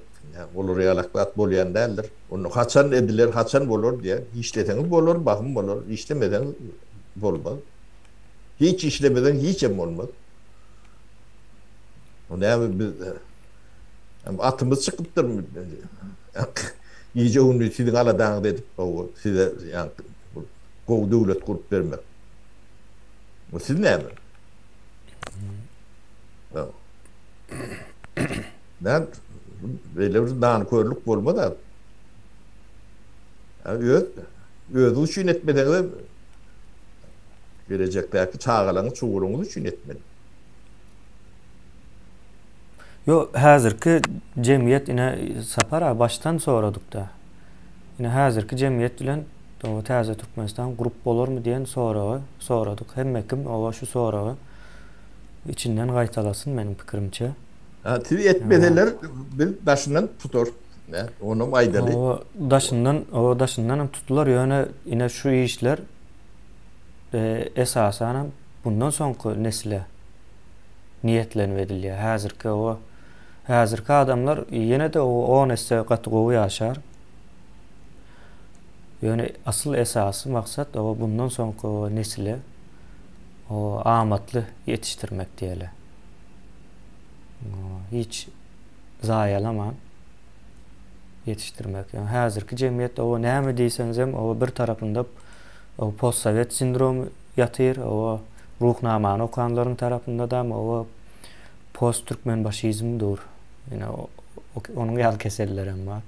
Olar ýalak zat bolýan däldir. Onda haçan ediler, haçan bolar diýýär. Işleseňiz bolar, bahym bolar. Işlemeseňiz bolmaz. Hiç işlemeseň hiçem bolmaz. O näme biz atymyz çykypdyrmy? Gije-gündiz siziň aladaňyzy edip, size gowy döwlet gurup bermek. Siz näme? Näme? Beýle bir nankörlük bolmaz-a. Öz özüň üçin etmeseňizem gelejekdäki çagalaryňyz, çuguryňyz üçin etmeli. Ýok, häzirki jemgyýet ine Sapar aga başdan soradykda. Ine häzirki jemgyýet bilen oba täze Türkmenistan gurup bolarmy diýen soragy soradyk. Hemme kim oba şu soragy içinden gaýtalasyn meniň pikirimçe. Ha, siz etmeseler biz daşyndan tutarys. Ne, onam aýdaly. Oba daşyndan, oba daşyndan hem tutular ýöne ine şu işler e, esasanam bundan soňky nesle niýetlenip edilýär. Häzirki o häzirki adamlar ýene-de o on esse gaty gowy ýaşar. Ýöne asyl esasy maksat o bundan soňky o nesile o amatly ýetişdirmek diýeli. Hiç zaýalaman ýetişdirmek. Ýöne häzirki jemgyýet o näme diýseňizem o bir tarapynda o postsowet sindromy ýatyr, o Ruhnamany okanlaryň tarapyndadam oba post türkmenbaşizm dur. Ine onuň ýaly kesellerem bar.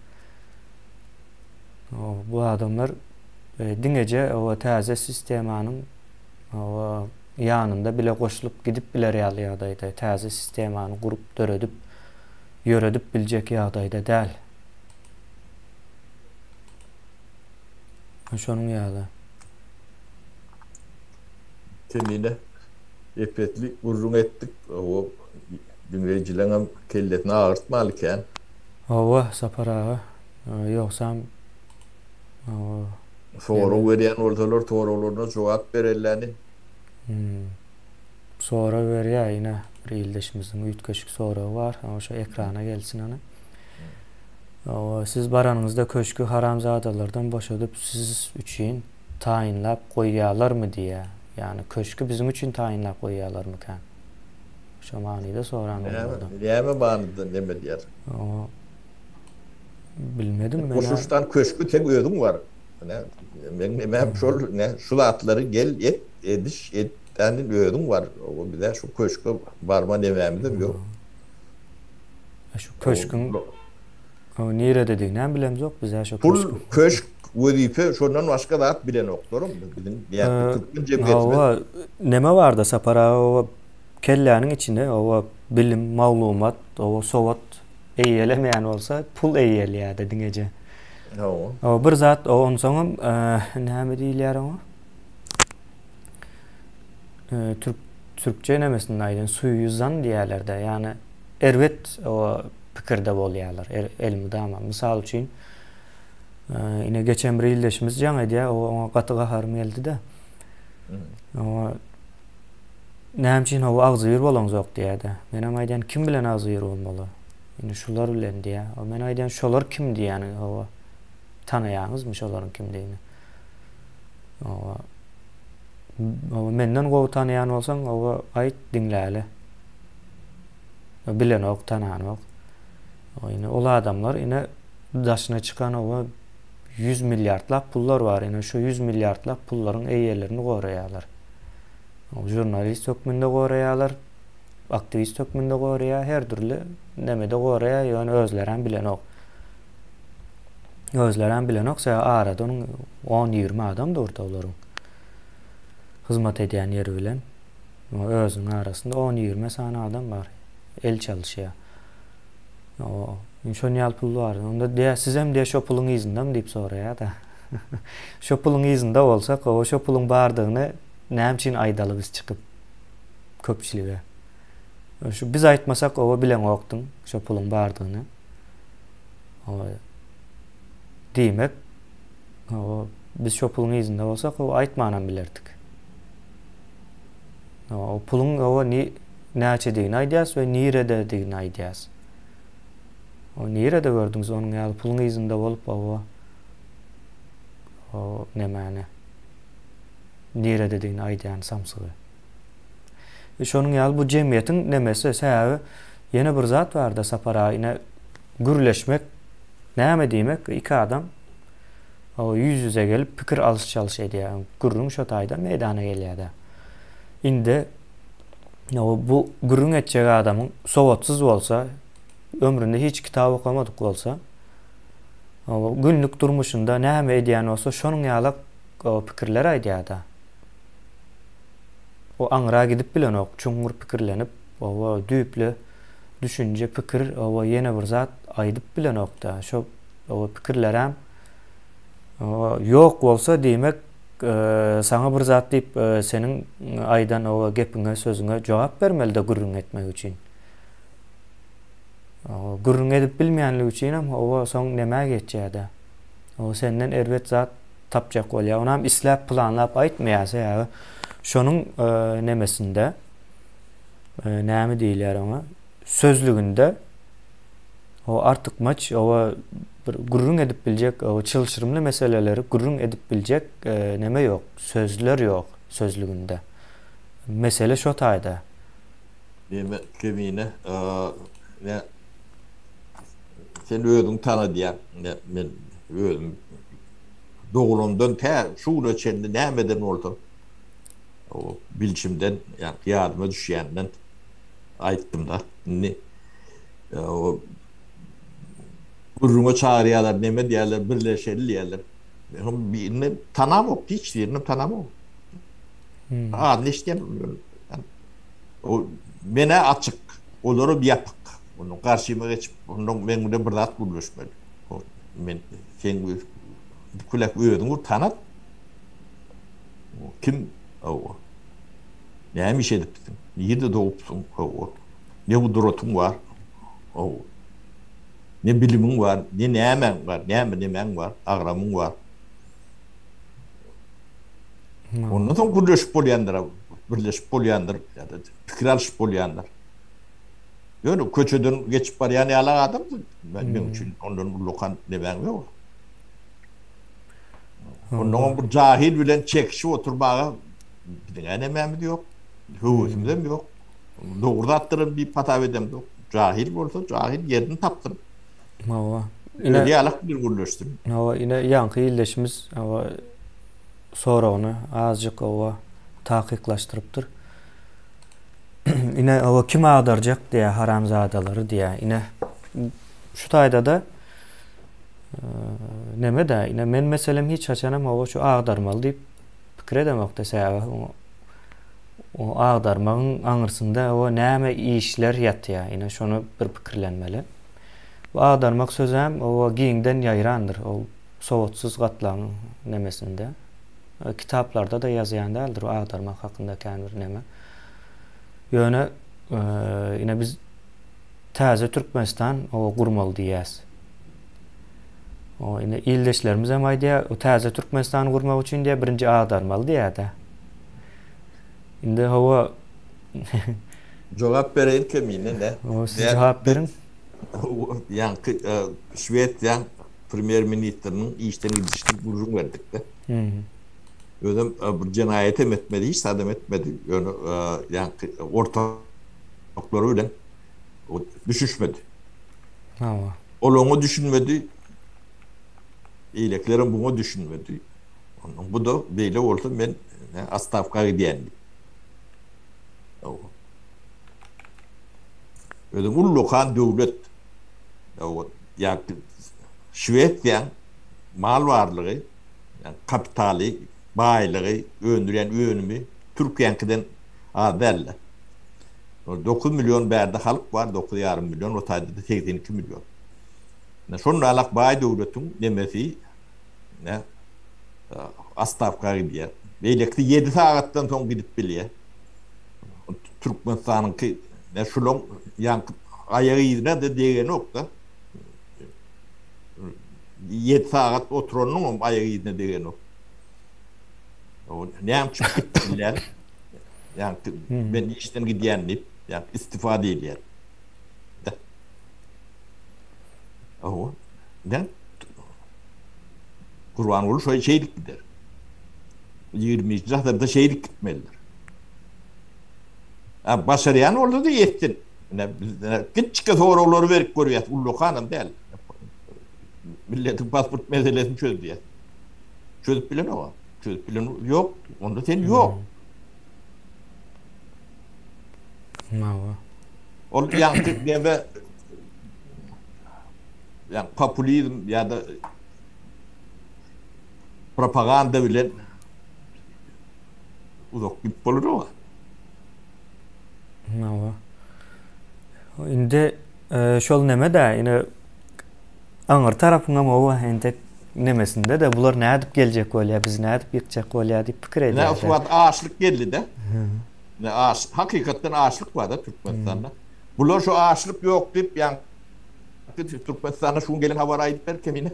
Bu adamlar e, diňeje oba täze sistemanyň oba ýanynda bile goşulyp gidip biler ýaly ýagdaýda, täze sistemany gurup, döredip, ýöredip biljek ýagdaýda däl. Şonuň ýaly. Kemine epesli gürrüň etdik. Hawa, diňleýjileňem kellesini agyrtmaly kän. Hawa, Sapar aga. Ýogsam, hawa. Sorag berýän bolsalar, soraglaryna jogap berelläni. Sorag berýär, ine, bir ildeşimiziň üýtgeşik soragy bar. Hawa, şo ekrana gelsin hany. Hawa, siz baranyňyzda köşgi haramzadalardan boşadyp, siz üçin taýynlap goýýarlarmy diýýär. Ýagny köşgi biziň üçin taýynlap goýýarlarmykan? Şo manyda soran bolmaly. Näme manyda neme diýýär? Oňa bilmedim men. Goşuşdan köşgi seň özüň bar. Ine, meň nemem şol, ine, şu zatlary gel et, ediş, et, ýani özüň bar. O bize şu köşge barma nemämizem ýok. Şu köşgüň niredediginem bilemzok biz-ä şo köşgüň. Pul, köşk, wezipe şondan başga zat bilenoklaram biziň ýa türkmen jemgyýetimiz. Hawa, neme barda Sapar aga oba kelläniň içine oba bilim, maglumat, oba sowat eýelemeýän bolsa pul eýelýärde diňeje. Hawa. Oba bir zat onsoňam näme diýilýär oňa? Türk türkçe nemesinde aýdan suýuzan diýýärler-de, ýagny erbet o pikirde bolýarlar er, elmydama. Mysal üçin, ine geçen bir ildeşimiz jaň edýär, o oňa gaty gaharym geldi-de. Oňa näme üçin hawa agzybir bolaňzok diýýär-de. Menem aýdýan kim bilen agzybir bolmaly? Ine şular bilen diýýär. O men aýdýan şolar kim diýýän, hawa tanaýaňyzmy şolaryň kimdigini? Hawa Hawa menden gowy tanaýan bolsaň hawa aýt diňläli. Bilenok tananok. Ine ol adamlar ine daşyna çykan hawa 100 milliardlap pullar bar ine şu 100 milliardlap pullaryň eýelerini goraýarlar. Žurnalist hökmünde goraýarlar, aktiwist hökmünde goraýar, her dürli nemede goraýar, ýöne özlerem bilenok. Özlerem bilenok, sebäbi arada onuň on-ýigrimi adam durdy olaryň hyzmat edýän ýeri bilen. Özüniň arasynda on-ýigrimi sany adam bar, el çalyşýar. O, şon ýaly pul bar. Onda diýýär, sizem diýýär, şo puluň yzyndamy diýip soraýar-da. Şo puluň yzynda bolsak, o şo puluň bardygyny näme üçin aýdaly biz çykyp köpçülige? Şu biz aýtmasak, oba bileňokdyň şo puluň bardygyny. Diýmek, biz şo puluň yzynda bolsak, o aýtmanam bilerdik. O puluň o ni näçedigini aýdýas we nirededigini aýdýas. O nirede gördüňiz onuň ýaly puluň yzynda bolup o o nemäni nirededigini aýdýan samsygy. E şonuň ýaly bu jemgyýetiň nemesi sebäbi ýene bir zat barda Sapar aga ine Gürleşmek näme diýmek? Iki adam ýüz-ýüze gelip pikir alyş-çalyş edýär. Gürrüň şo taýda meýdana gelýär-de. Indi bu gürrüň etjek adamyň sowatsyz bolsa, ömründe hiç kitap okamadyk bolsa, Günlük durmuşynda näme edýän bolsa şonuň ýalak pikirler aýdýar-da. O aňra gidip bilenok, çuňňur pikirlenip, oba düýpli düşünje, pikir, oba ýene bir zat aýdyp bilenok-da. Şo oba pikirlerem oba ýok bolsa diýmek saňa bir zat diýip seniň aýdan oba gepiňe, sözüňe jogap bermeli-de gürrüň etmek üçin. Gürrüň edip bilmeýänligi üçinem oba soň nämä geçýär-de. O senden erbet zat tapjak bolýar. Onam isläp planlap aýtmaýar sebäbi şonuň nemesinde näme diýilýär oňa sözlüginde o artykmaç oba bir gürrüň edip biljek o çylşyrymly meseleleri gürrüň edip biljek neme ýok sözler ýok sözlüginde. Mesele şo taýda. Neme Kemine ne sen özüň tanadýaň men özüm dogulandan tä şu güne çenli näme eden bolsam o bilşimden ýa ýadyma düşýänden aýtdym-da. Indi o gürrüňe çagyrýarlar, neme diýýärler, birleşeli diýýärler. Men birini tanamok, hiç birini tanamok. Adyny eşidýän. O men-ä açyk, olaram ýapyk. Onuň garşyma geçip, ondan meň bilen bir zat gürleşmeli. Men sen kulak özüňi bir tanat. Kim? Hawa. Näme iş edipsiň? Nirde dogupsyň? Hawa. Ne gudratyň bar? Hawa. Ne bilimiň bar? Ne nämäň bar? Näme nemäň bar? Agramyň bar? Ondan soň gürleşip bolýandyr, birleşip bolýandyr ýa-da pikir alyşyp bolýandyr. Ýöne köçeden geçip barýan ýaly adam meň üçin ondan ullakan nemäň ýok. Ondan bir jahil bilen çekişip oturmaga biziň nämämiz ýok, höwesimiz hem ýok. Dogry zatdyr diýip hasap edemzok. Jahil bolsa jahil ýerini tapsyn. Hawa. Ine ýalak bir gürleşsin. Hawa, ine ýaňky ildeşimiz hawa soragyny azjyk hawa takyklaşdyrypdyr. Ine hawa kim agdarjak diýä haramzadalary diýä. Ine şu taýda-da neme-dä ine men meselem hiç haçanam hawa şu agdarmaly diýip pikir edemokda sebäbi o agdarmagyň aňyrsynda hawa näme işler ýatýa ine şony bir pikirlenmeli. Bu agdarmak sözem oba giňden ýaýrandyr. Ol sowatsyz gatlagyň nemesinde. Kitaplarda-da ýazýan däldir bu agdarmak hakynda kän bir neme. Ýöne ine biz täze Türkmenistan oba gurmaly diýýäs. O ine ildeşlerimiz hem aýdýar, o täze Türkmenistany gurmak üçin diýýär, birinji agdarmaly diýýär-de. Indi hawa Jogap bereýin kemine ne? O siz jogap beriň. Ýaňky Şwesiýaň premýer ministriniň işden gidişini gürrüň berdik-de. Özem bir jenaýat hem etmedi, hiç zadam etmedi. Ýöne ýaňky ortaklary bilen düşüşmedi. Hawa. Ol oňa düşünmedi, beýlekilerem buňa düşünmedi. Ondan bu-da beýle bolsa men otstawka gidýän diýip. Özem ullakan döwlet. Ýa Şwesiýaň mal barlygy, ýa kapitaly, baýlygy, öndürýän önümi Türkiýäňkiden az däldi. 9 million bärde halk bar, 9,5 million, o taýda-da 82 million. Şonda baý döwletiň nemesi ne otstawka gidýär. Beýlekisi 7 sagatdan soň gidip bilýär. Türkmenistanyňky ne şulaň ýaňky aýak yzyna-da degenok-da. 7 sagat oturanyň aýak yzyna degenok. O näme üçin gitdi bilýän? Ýaňky men işden gidýän diýip, ýaňky istifa diýilýär. Owa. Ne? Gurbanguly şoý şeýdip gider. 20-nji asyrda şeýdip gitmelidir. Ha, başarýan bolsa-da etsin. Ine, kiçijik soraglary berip görýäs, ullakanam däl. Milletiň pasport meselesini çöz diýýäs. Çözüp bilenok. Çözüp bilen ýok. Onda sen ýok. Hawa. Ol ýaňky neme ýa populizm ýa-da. Propaganda bilen uzak gidip bolanok. Hawa. Indi şol neme-dä, ine aňyr tarapyňam hawa entek nemesinde-de bular nädip geljek bolýar, bizi nädip ýykjak bolýar diýip pikir edýär. Ine şu wagt açlyk geldi-de. Ine aç, hakykatdan açlyk bar-da Türkmenistanda. Bular şu açlyk ýok diýip, ýaňky Türkmenistanda şu gün gelen habary aýdyp ber Kemine.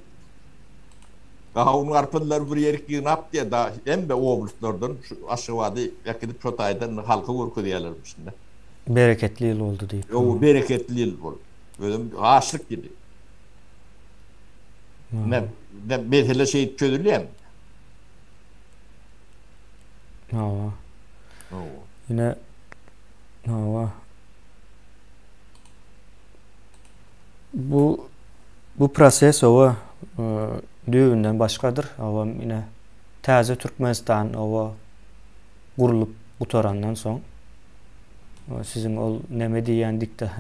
Gawun-garpyzlary bir ýerik ýygnap diýýär, da hemme oblastlardan şu Aşgabada äkidip şo taýdan halka görkezýärlermiş indi. Bereketli ýyl boldy diýip. Ýow, bereketli ýyl boldy. Özem açlyk ýyly. Ne, ne mesele şeýdip çözülýärmi? Hawa. Hawa. Ine, hawa. Bu bu proses owa düýbünden başgadyr. Owa ine täze Türkmenistan owa gurlup gutarandan soň siziň ol neme diýýän dikta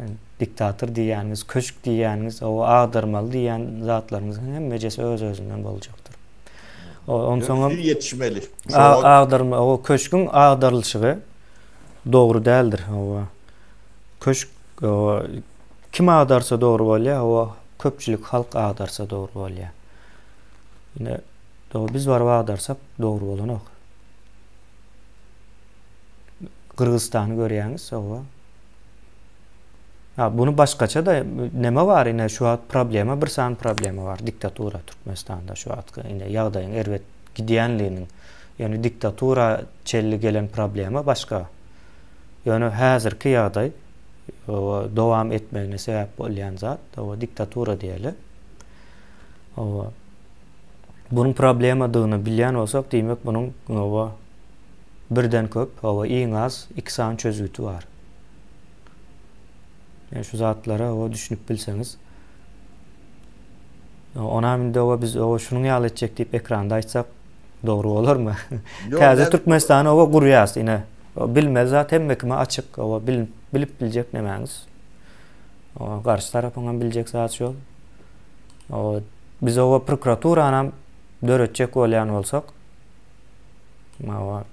diktator diýýäniňiz, köşk diýýäniňiz, owa agdarmaly diýýän zatlaryňyzyň hemmejesi öz-özünden boljakdyr. Onsoňam ýetişmeli. Agdarma, o köşgüň agdarylyşygy dogry däldir. Owa. Köşk owa Kim agdarsa dogry bolýa hawa köpçülik halk agdarsa dogry bolýa. Ine dogry biz baryp agdarsak dogry bolanok. Gyrgyzystany görýäňiz hawa. Ha bunu başgaça da neme bar ine şu wagt problema bir sany problema bar diktatura Türkmenistanda şu wagtky ine ýagdaýyň erbet gidýänliginiň ýöne diktatura çelli gelen problema başga. Ýöne häzirki ýagdaý dowam etmegine sebäp bolýan zat, o diktatura diýeli. Owa. Bunuň problemadygyny bilýän bolsak, diýmek bunuň owa birden köp, owa iň az iki sany çözgüti bar. Yani şu zatlara owa düşünip bilseňiz. Onam indi owa biz owa şunuň ýaly etjek diýip ekranda aýtsak dogry bolarmy? Täze Türkmenistany owa gurýas ine. Bilmeli zat hemme kime açyk, owa bilip biljek nemäňiz. Owa garşy tarapyň hem biljek zat şol. Owa biz owa prokuraturanam döretjek bolýan bolsak, owa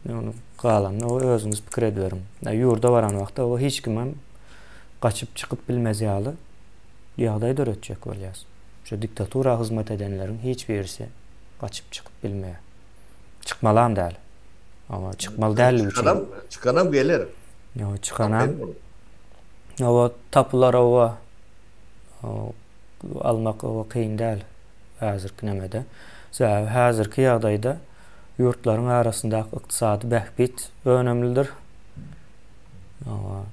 ony galanyny owa özüňiz pikir ediberiň. Ýurda baran wagtda owa hiç kimem gaçyp çykyp bilmez ýaly ýagdaý döretjek bolýas. Şu diktatura hyzmat edenleriň hiç birisi gaçyp çykyp bilmeýär. Çykmalam däl. Hawa, çykmaly dälligi üçin. Çykanam, çykanam geler. Ýok, çykanam. Hawa, tapylar hawa. Almak hawa kyn däl häzirki nemede. Sebäbi häzirki ýagdaýda ýurtlaryň arasyndaky ykdysady bähbit önemlidir. Hawa.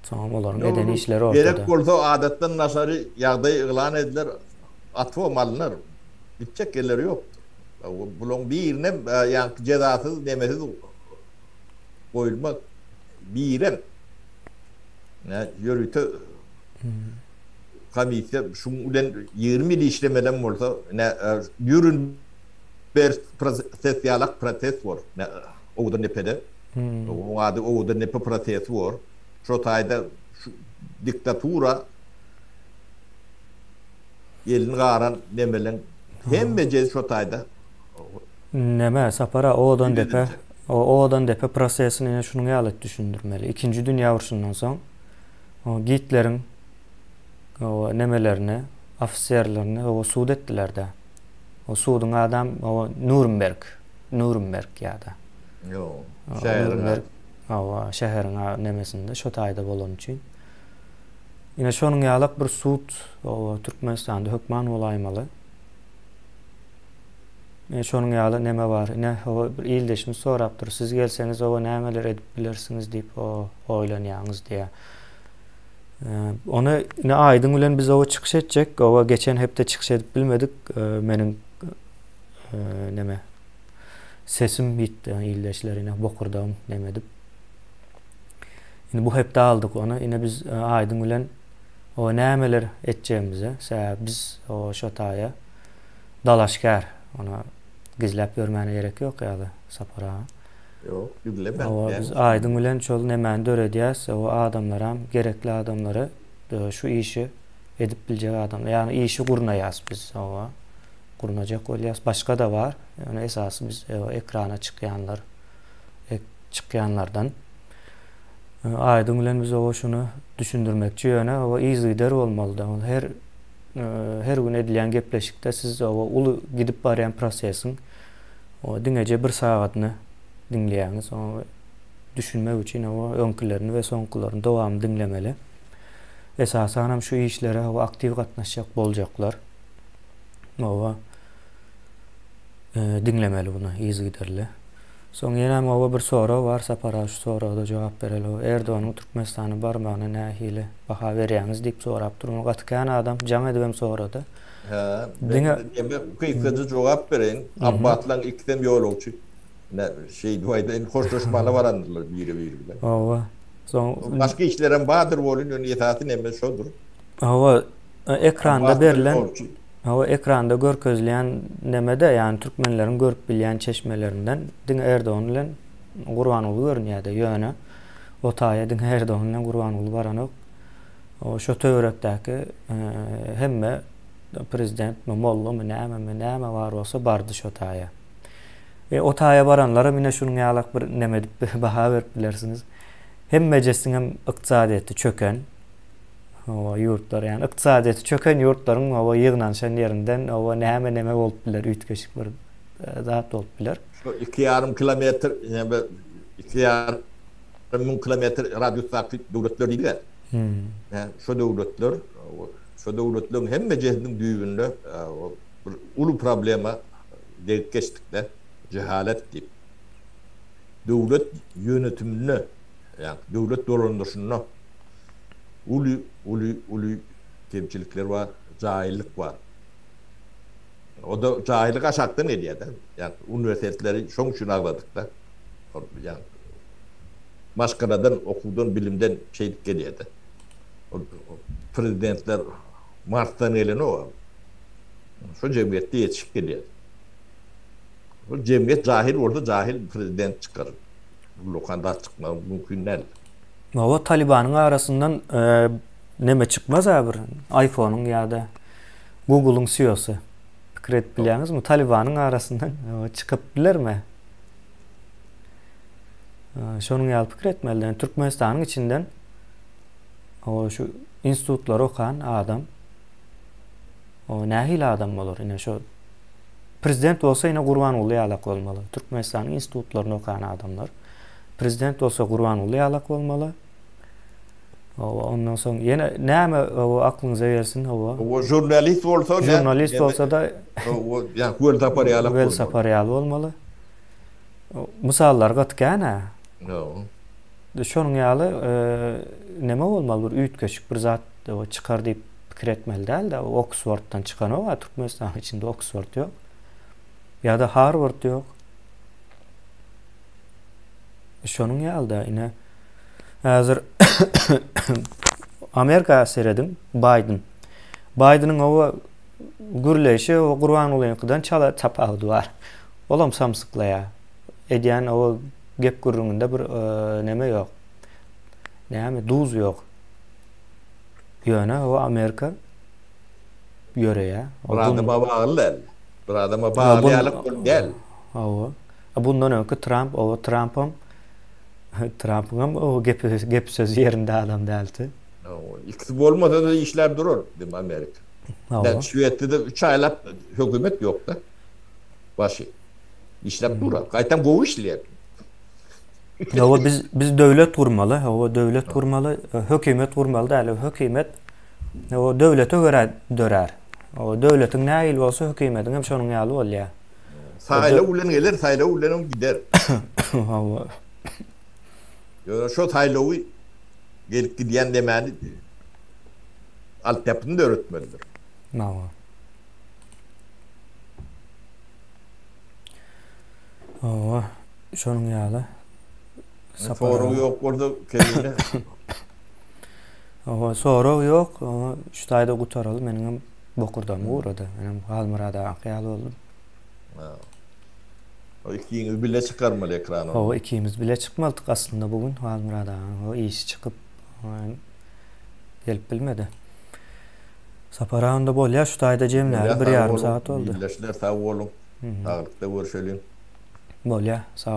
Soňam olaryň eden işleri ortada. Gerek bolsa adatdan daşary ýagdaý yglan ediler, atybam alnar. Gitjek ýerleri ýokdur. Bulaň birinem ýaňky jezasyz nemesiz goýulmaz. Birem. Nä ýörite komissiýa şuň bilen 20 ýyl işlemelem bolsa, nä Nýurnberg proses ýalak proses bor. Nä Owadan depede. Oň ady Owadan depe prosesi bor. Şo taýda şu diktatura Elini garan nemeleň hemmejesi şo taýda. Neme, Sapar-a, Owadan depe, Owadan depe prosesini ine şunuň ýaly edip düşündirmeli. Ikinji dünýä urşundan soň Gitleriň nemelerini, ofiserlerini sud etdiler-de. O suduň adam Nurnberg, Nurnberg ýa-da. Ýok, şäheriň ady. Hawa, şäheriň nemesinde şo taýda bolany üçin. Ine şonuň ýalak bir sud Türkmenistanda hökman bolaýmaly. Ine şonuň ýaly neme bar. Ine o bir ildeşimiz sorapdyr. Siz gelseňiz oba nämeler edip bilersiňiz diýip o oýlanýaňyz diýä. Ony ine Aýdyň bilen biz oba çykyş etjek. Oba geçen hepde çykyş edip bilmedik. Meniň neme sesim ýitdi ildeşler ine bokurdagym neme edip. Indi bu hepde aldyk ony. Ine biz e, Aýdyň bilen o nämeler etjegimize, sebäbi biz o şo taýa dalaşgär. Ona gizläp ýörmäne gerek ýok ýaly Sapar aga. Ýok, gizlemän. Hawa, biz Aýdyň bilen şol nemäni döredýäs, o adamlaram gerekli adamlary e, şu işi edip biljek adamlar. Ýagny işi gurnaýas biz, hawa. gurnajak bolýas. Başga-da bar. Ýöne esasy biz ekrana çykýanlar çykýanlardan. Aýdyň bilen biz oba şuny düşündirmekçi ýöne oba yzygider bolmalyda. Ol her her gün edilýän gepleşikde siz oba uly gidip barýan prosesiň o diňeje bir sagadyny diňleýäňiz. Oňa düşünmek üçin oba öňkülerini we soňkularyny dowamly diňlemeli. Esasanam şu işlere oba aktiw gatnaşjak boljaklar. Oba diňlemeli bunu yzygiderli. Soň ýenem oba bir sorag bar Sapar aga şu soraga-da jogap bereli. Erdoganyň Türkmenistana barmagyna nähili baha berýäňiz diýip sorapdyr. Muny gaty kän adam jaň edibem sorady. Hä, men eme gysgaja jogap bereýin. Abbatlaň ikisem ýolagçy. Nä, şeýdip aýdaýyn, hoşlaşmana barandyrlar biri-biri bilen. Hawa. Soň Başga işlerem bardyr welin, ýöne esasy neme şodur. Hawa, ekranda berlen Hawa, ekranda görkezilýän neme-de, ýagny türkmenleriň görüp bilýän çeşmelerinden diňe Erdogan bilen Gurbanguly görünýär-de, ýöne o taýa diňe Erdogan bilen Gurbanguly baranok. O şo töwerekdäki hemme prezidentmi, mollamy, nämemi, näme bar bolsa bardy şo taýa. E, o taýa baranlaram ine şunuň ýalak bir neme edip baha berip bilersiňiz. Hemmejesiniňem ykdysadyýeti çöken. Hawa, ýurtlar, ýagny ykdysadyýeti çöken ýurtlaryň hawa ýygnanyşan ýerinden hawa näme neme bolup biler, üýtgeşik bir zat bolup biler. Şu iki ýarym kilometr, ýa-da 2,5 müň kilometr radiusdaky döwletler diýdik-ä. Hä, şo döwletler, şo döwletleriň hemmejesiniň düýbünde bir uly problema degip geçdik-de, jehalet diýip. Döwlet ýönetiminde, ýagny döwlet dolandyryşynda Uly uly uly kemçilikler bar, jaýyllyk bar. O-da jaýyllyk aşakdan gelýär-de. Ýagny uniwersitetleri şoň üçin agzadyk-da. Ol ýagny maşgaladan, okuwdan, bilimden şeýdip gelýär-de. Ol prezidentler Marsdan gelenok. Şo jemgyýetde ýetişip gelýär. Şol jemgyýet jahyl bolsa, jahyl prezident çykar. Ullakan zat çykmagy mümkin däl. Hawa Talibanyň arasyndan neme çykmaz-a bir iPhone-yň ýa-da Google-yň CEO-sy. Pikir edip bilýäňizmi? Talibanyň arasyndan çykyp bilermi? Şonuň ýaly pikir etmeli. Yani Türkmenistanyň içinden o şu institutlary okan adam o nähili adam bolar? Ine şu prezident bolsa ine Gurbanguly ýalak bolmaly. Türkmenistanyň institutlaryny okan adamlar. Prezident bolsa Gurbanguly ýalak bolmaly. Hawa, ondan soň ýene näme hawa aklyňyza gelsin, hawa. Hawa, žurnalist bolsa, žurnalist bolsa-da hawa, ýa Welsapar ýalak bolmaly. Welsapar ýaly bolmaly. Mysallar gaty kän-ä. Hawa. Şonuň ýaly neme bolmaly bir üýtgeşik bir zat çykar diýip pikir etmeli däl-de, Oksforddan çykanok-a Türkmenistanyň içinde Oksford ýok. Ýa-da Harward ýok. Şonuň ýaly-da ine häzir Amerika serediň Baýden. Baýdeniň owa gürleýşi o Gurbangulyňkydan çala tapawudy bar. Olam samsyklaýar. Edýän owa gep gürrüňinde bir e, neme ýok. Näme duz ýok. Ýöne o Amerika ýöreýär. Bir adama bagly däl. Bir adama bagly ýaly däl. Hawa. A bundan öňki Tramp, oba Trampam Trampyňam o gepi gep sözi ýerinde adam däldi. Ikisi bolmasa-da işläp durar dim Amerika. Hawa. Şwesiýada 3 aýlap hökümet ýokda. Başy. Işläp durar. Gaýtam gowy işleýär. Hawa biz biz döwlet gurmaly, hawa döwlet gurmaly, hökümet gurmaly däl. Hökümet hawa döwlete görä dörär. Hawa döwletiň nähili bolsa hökümetiň hem şonuň ýaly bolýar. Saýlaw bilen geler, saýlaw bilenem gider. Hawa. Ýöne şo saýlawy gelip gidýän demäni altyapyny döretmelidir. Hawa. Hawa, şonuň ýaly. Sorag ýok bolsa kemine. Hawa, sorag ýok. Şu taýda gutaraly. Meniňem Bokurdagym gurady. Menem Halmyrat agaňky ýaly boldum. O ikiňiz bile çykarmaly ekrana. Hawa, ikimiz bile çykmalydyk aslynda bu gün. Halmyrat agaň o işi çykyp, gelip bilmedi. Sapar aga onda bolýa şu taýda jemläli Bolýa bir sag ýarym boluň sagat boldy. Ildeşler sag boluň. Saglykda görşeliň. Bolýa sag.